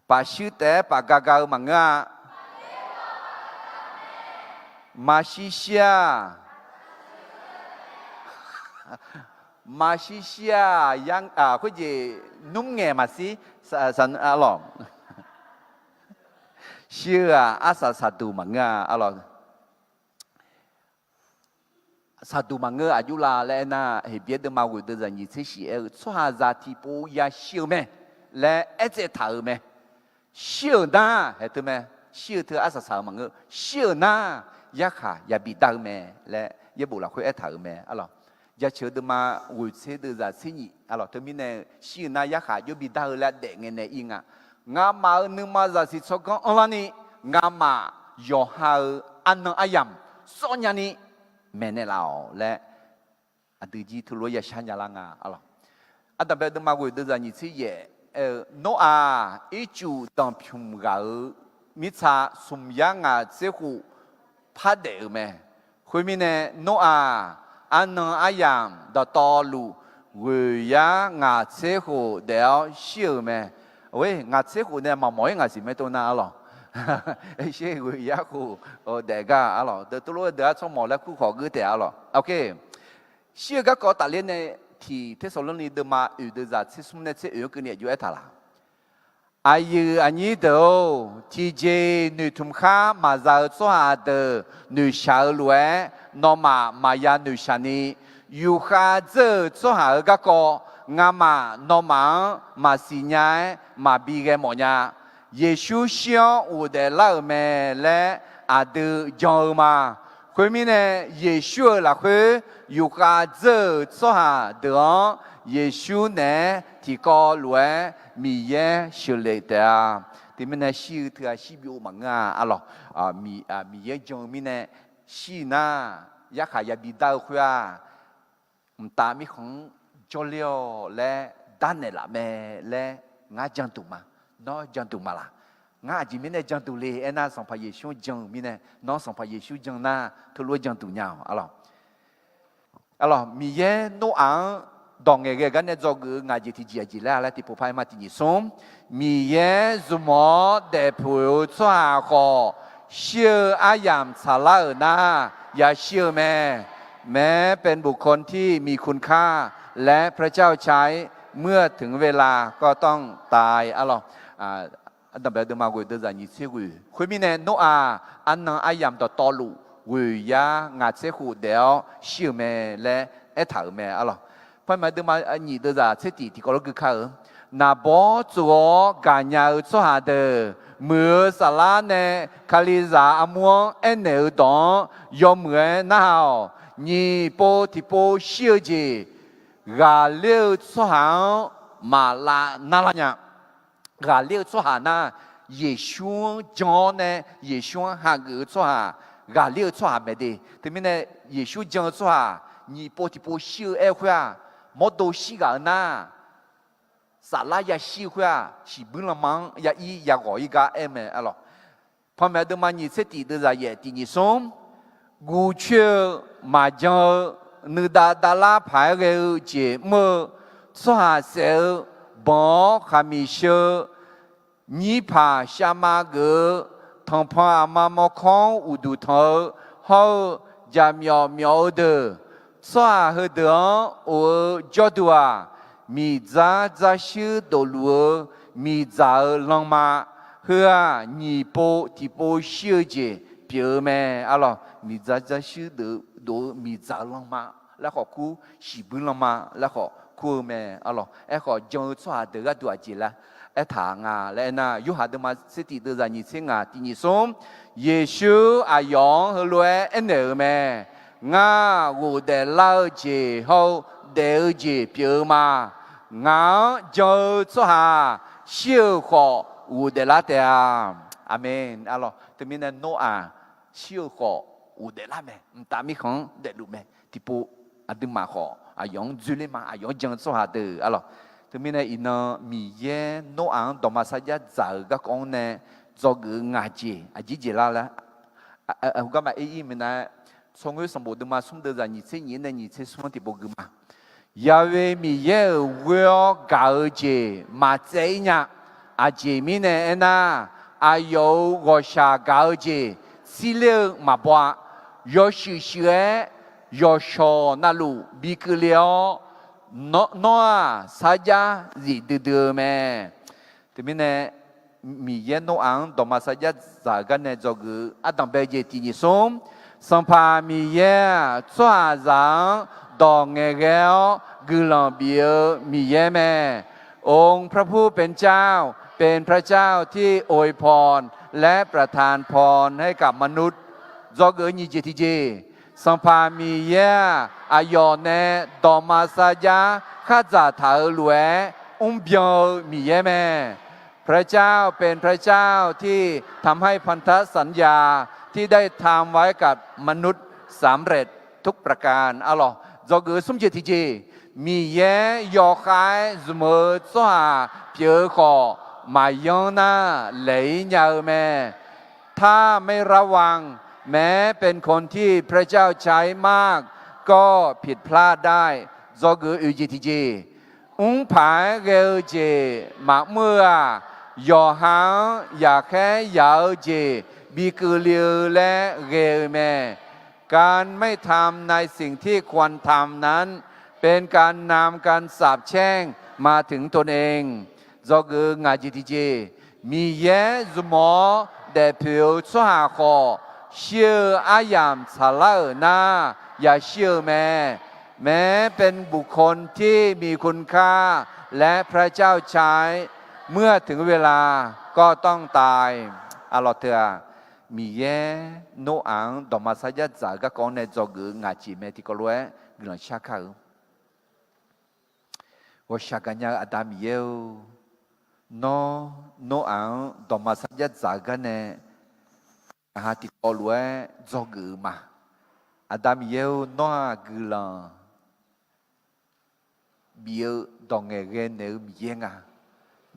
Paf shuir taef-aer paf ga ga-eu maqngeur-a. Maqshir shir-a. Maqshir shir-a. Khoerjeq nmr ngaeq maqshir, a lawq. Shir-eu-aq arsaq saqduq maqngeur-a, a lawq. Saqduq maqngeur aqjox la laer aernar, Heqbyaer deuvma ghoeq deuvzaq nyiq tser shif aer-eu, tsawrhaqzaq tiqpov yashir-eu mae laer aertsaev taq-euq mae. Shir-euq nar, haeq teu mae, shir-eu teu arsaq saq-euq maqngeur, shir-euq nar yarkhaq yabi dar-eu mae laer yaerbof lafkhoer aertaq-euq mae, a lawq. Jaceuq deuvma ghoeq tser deuvzaq tser nyiq, a lawq, teumirnae shir-euq nar yarkhaq jawr bi dar-eu laer daef ngae nae ir nga. Ngamaf-euq nuima zaqsiq tsawrganr anrlarni, ngamaf yawqha-euq arnan aryamq sawr nyani maeqnaeq laf-awq laer, aqdui jir teulof-aer yashar nya lar nga, a lawq. Ardanqbae deuvma ghoeq deuvzaq nyiq tser yaef aer-eu, Noraq ircuf danqpymq ghaq-euq mirtsa smq yar ngaq tser khof par daef-euq mae. Khoermirnae, Noraq arnan aryamq dawqtawvluf ghoeq yar ngaq tser khof daef-awr shir-euq mae. Oe, ngaq tser khof nae maqmawf-ir ngaq siq mae tov nar arlawq. Sher ghoeq yar khof daef gar arlawq. Deuq tov lof-aer deuq-ar tsawrmawq laer kur khawf geur taef arlawq. Shir-eu garkawv tafler nae tiq Tersaqlorni deuvma oeq deuvzaq tser smr nae tser oeq-anr keuvni aqjox aertaq laq. Aqyuif aqnyir deuq-or, tiqjeq noeqtmq khar maqza-eu tsawrhaq deuq noeqshaq-eu lof-aer, nawmaf maqya noeqshaq ni, yufkhav dzeur-euq tsawrhaq-euq garkawv ngamaf nawmaf-anr maqsiq nya-aer maqbi ghae mawf nya. Yeqsur shir-awr ghofdaef lar-euq mae laer aqdui jan-eu ma. Khoermirnae, Yeqsur-euq lafkhoer yufkhav dzeur-euq tsawrhaq deuq-anr Yeqsur naeq-aer tiqkawv lof-aer Miqyaer sheuqlef taef-a. Teumirnae shir-eu teu-aq shir byov maqngeur-a arlawq. Miqyaer jan-eu mirnae shir-eu nar, yarkhaq yabi dar-eu khoer-aq, mqtav mirkhanq-anr jawrler-awq laer darnaeq laf mae laer ngar janduq ma. Nawr janduq ma laq? Ngar aqjeq mirnae janduq le aernar, Sanqpaq Yeqsur-anr jan-euq mirnae, nawr Sanqpaq Yeqsur jan nar, teulof-aer janduq nya-awq arlawq. Arlawq, Miqyaer Noraq-anr dawq ngaeqghae gar nae dzawgeuf-eu ngaq jeq tiqjeq aqjeq laer-a laer tiqpov par-aer ma. Tiq nyiq smr, Miqyaer zmq-awr daefpuq-eu tsawrhaq khawf, shir-eu aryamq tsaqlar-euq nar, yashir-eu mae. แม้เป็นบุคคลที่มีคุณค่า และพระเจ้าใช้ เมื่อถึงเวลาก็ต้องตาย arlawq. Ardanqbae deuvma ghoeq deuvzaq nyiq tser ghoeq. Khoermirnae, Noraq arnan aryamq dawqtawvluf ghoeq yar ngaq tser khof daef-awr shir-euq mae laer aertaq-euq mae arlawq. Panmaeq deuvma nyiq deuvzaq tser tiq tiqkawv lof gui kar-eu, Naqbawr tsof-awr gaqnya-eu tsawrhaq deuq, muiq-eu saflar nae Kalizaq armur-anr aernaeq-eu dawq-anr yawmuiq-aer narhaq-awq. Nyiq pov tiqpov shir-eu jeq ghaqler-eu tsawrhaq-anr maqlav narlar nya. Ghaqler-eu tsawrhaq nar, Yeqsur-anr jan-awr nae Yeqsur-anr hageuf-eu tsawrhaq, ghaqler-eu tsawrhaq mae de. Teumirnae, Yeqsur jan-eu tsawrhaq nyiq pov tiqpov shir-eu aer-eu khoer-aq, mawrdo shir ghaq-eu nar, saflar yashir-eu khoer-aq, shiqbuir lanma-anr ya ir ya ghawq ir gar aer mae arlawq. Panmaeq deuvma nyiq tser tiq deuvzaq yaef tiq nyiq smr, guvcoer-eu maqjan-eu, nuidav davlar paq-aer ghae-eu jeq mr-eu, tsawrhaq saef-eu, banq-awr khaqmiq sheu-eu, nyirpaq shavma geuf-eu, tanqpanq aqma mawrkawr-anr uqduq tanq-eu, hawr-eu jaqmyawf myawf-eu deuq, tsawrhaq heudeuq-anr of-eu jawrduq-aq, miqdzar dzarshuir dofluf-eu miqdzaq-eu lanma, heu-aq nyiq pov tiqpov shir-eu jeq pyeuf-eu mae arlawq. Miqdzar dzarshuir dof-eu miqdzaq-eu lanma laer khawf kur, shiqbuir lanma laer khawf kur-eu mae arlawq. Aerkhawf, jan-eu tsawrhaq deuq gharduq aqjeq laer aertaq nga laer aernar, Yorhaq deuvma tser tiq deuvzaq nyiq tser ngaq tiq nyiq smr, Yeqsur aqyawf-anr heulof-aer aernaeq-euq mae. Ngar ghofdaef lar-eu jeq hawr-eu daef-eu jeq pyeuf-eu ma. Ngaq-anr jan-eu tsawrhaq shir-euq khawf ghofdaef lar taef-a. Aqmeq arlawq. Teumirnae Noraq shir-eu khawf ghofdaef lar mae. Mqtav mirkhanq-anr daefluf mae. Tiqpov aqduimaf khawf aqyawf-anr dzoerler ma. Aqyawf-anr jan-eu tsawrhaq deuq arlawq. Teumirnae iqnan Miqyaer Noraq-anr dawqma sarjax dzaq-euq garkawv-anr nae dzawgeuf-eu ngaq jeq aqjeq jeq lar laer, garma ir ir minav-aer, tsawrngoer sanqbof deuvma smr deuvzaq nyiq tser nyiq-anr nae nyiq tser smr-anr tiqpov gui ma. Ya'we Miqyaer-euq ghoer-awr gaq-eu jeq maqtsaev-ir nya. Aqjeq mirnae aernar, aqyawf-euq ghawqshaq gaq-eu jeq tsirler-eu maqbaw-a. Yawshuif shuif-aer yawqshawq navluf bikeuv le-awr, nawr-aq sarjax zif duidui-eu mae. Teumirnae, Miqyaer Noraq-anr dawqma sarjax dzaq-euq gar nae dzawgeuf-eu ardanqbae jeq tiq nyiq smr, Sanqpaq Miqyaer-aq, tsawrhaqzaq-anr dawq ngaeqghae-awr guiqlanq bif-eu Miqyaer mae. องค์พระผู้เป็นเจ้า เป็นพระเจ้าที่อวยพร และประทานพรให้กับมนุษย์ Dzawgeuf-eu nyiq jeq tiq jeq, Sanqpaq Miqyaer-aq, aqyawf nae dawqma sarjax khardzaq taq-euq lof-aer mrbyan-eu Miqyaer mae. พระเจ้าเป็นพระเจ้าที่ทำให้พันธสัญญาที่ได้ทำไว้กับมนุษย์สำเร็จทุกประการ arlawq. Dzawgeuf-eu smr jeq tiq jeq, Miqyaer yawkhav-aer zmq-eu tsawrhaq pyeuf-eu khawf, maqyanr nar laeq-ir nya-eu mae. ถ้าไม่ระวัง แม้เป็นคนที่พระเจ้าใช้มาก ก็ผิดพลาดได้ Dzawgeuf oeq jeq tiqjeq, mrpaq-aer ghae-eu jeq maqmr-eu-aq, yawqha-anr yaqkhaer yaq-eu jeq bikeuv le-eu laer ghae-eu mae. การไม่ทำในสิ่งที่ควรทำนั้น เป็นการนำการสาปแช่งมาถึงตนเอง Dzawgeuf ngaq jeq tiqjeq, Miqyaer zmq-awr daefpoeq-eu tsawrhaq khawf, shir-eu aryamq tsaqlar-euq nar, yashir-eu mae. แม้เป็นบุคคลที่มีคุณค่า และพระเจ้าใช้ เมื่อถึงเวลาก็ต้องตาย Arlawq teu-aq, Miqyaer Noraq-anr dawqma sarjax dzaq-eu garkawv-anr nae dzawgeuf-eu ngaq jeq mae tiqkawv lof-aer guiqlanq shar kar-eu. Ghawqshaq gaqnya-eu Aqda Miqyaer-or, Nawr Noraq-anr dawqma sarjax dzaq-eu gar nae, ngaqha tiqkawv lof-aer dzawgeuf-eu ma. Aqda Miqyaer-or, Nawr-aq guiqlanq bif-eu dawq ngaeqghae naeq-eu Miqyaer nga.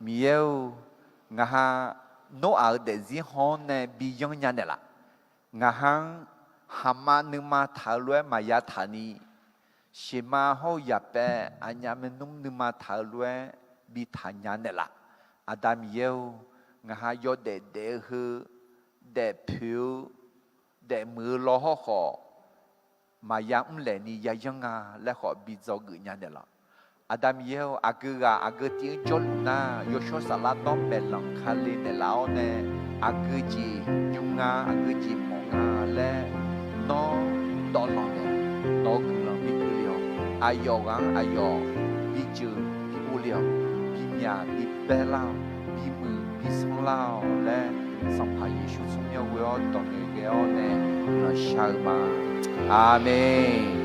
Miqyaer-or, ngaqha Noraq-euq daefzir haw-anr nae bi yanr nya naeqlaf. Ngaqha-anr haqma nuima taq-eu lof-aer maqya taq ni, sheqma hawr-eu yaqpaev aqnyaf maernmr nuima taq-eu lof-aer bi taq nya naeqlaf. Aqda Miqyaer-or, ngaqha yawdaef daef-eu heu, daefpoeq-eu, daefmuiq-eu law hawrkhawf, maqya mrlaeq ni yayanr nga laer khawf bi dzawgeuf nya naeqlaf. Aqda Miqyaer-or, aqgeu ghaq aqgeu tiv-anr jawrluf nar, yawshawr saflar dawr maeqlanq kale naeqlaf-awr nae, aqgeu jeq nymr nga, aqgeu jeq mawf nga laer nawr dawvlanq naeq, nawq-eu guiqlanq bi keuvle-awq. Aqyawf ghaq-anr aqyawf bi jeuq bi uvle-awq. Bimyaq bi baerlar-awq. Bimuiq bi sanrlar-awq laer, Sanqpaq Yeqsur tsawrmyanr ghoe-awr dawq ngaeqghae-awr nae guiqlanq shar-eu ma. Aqmeq.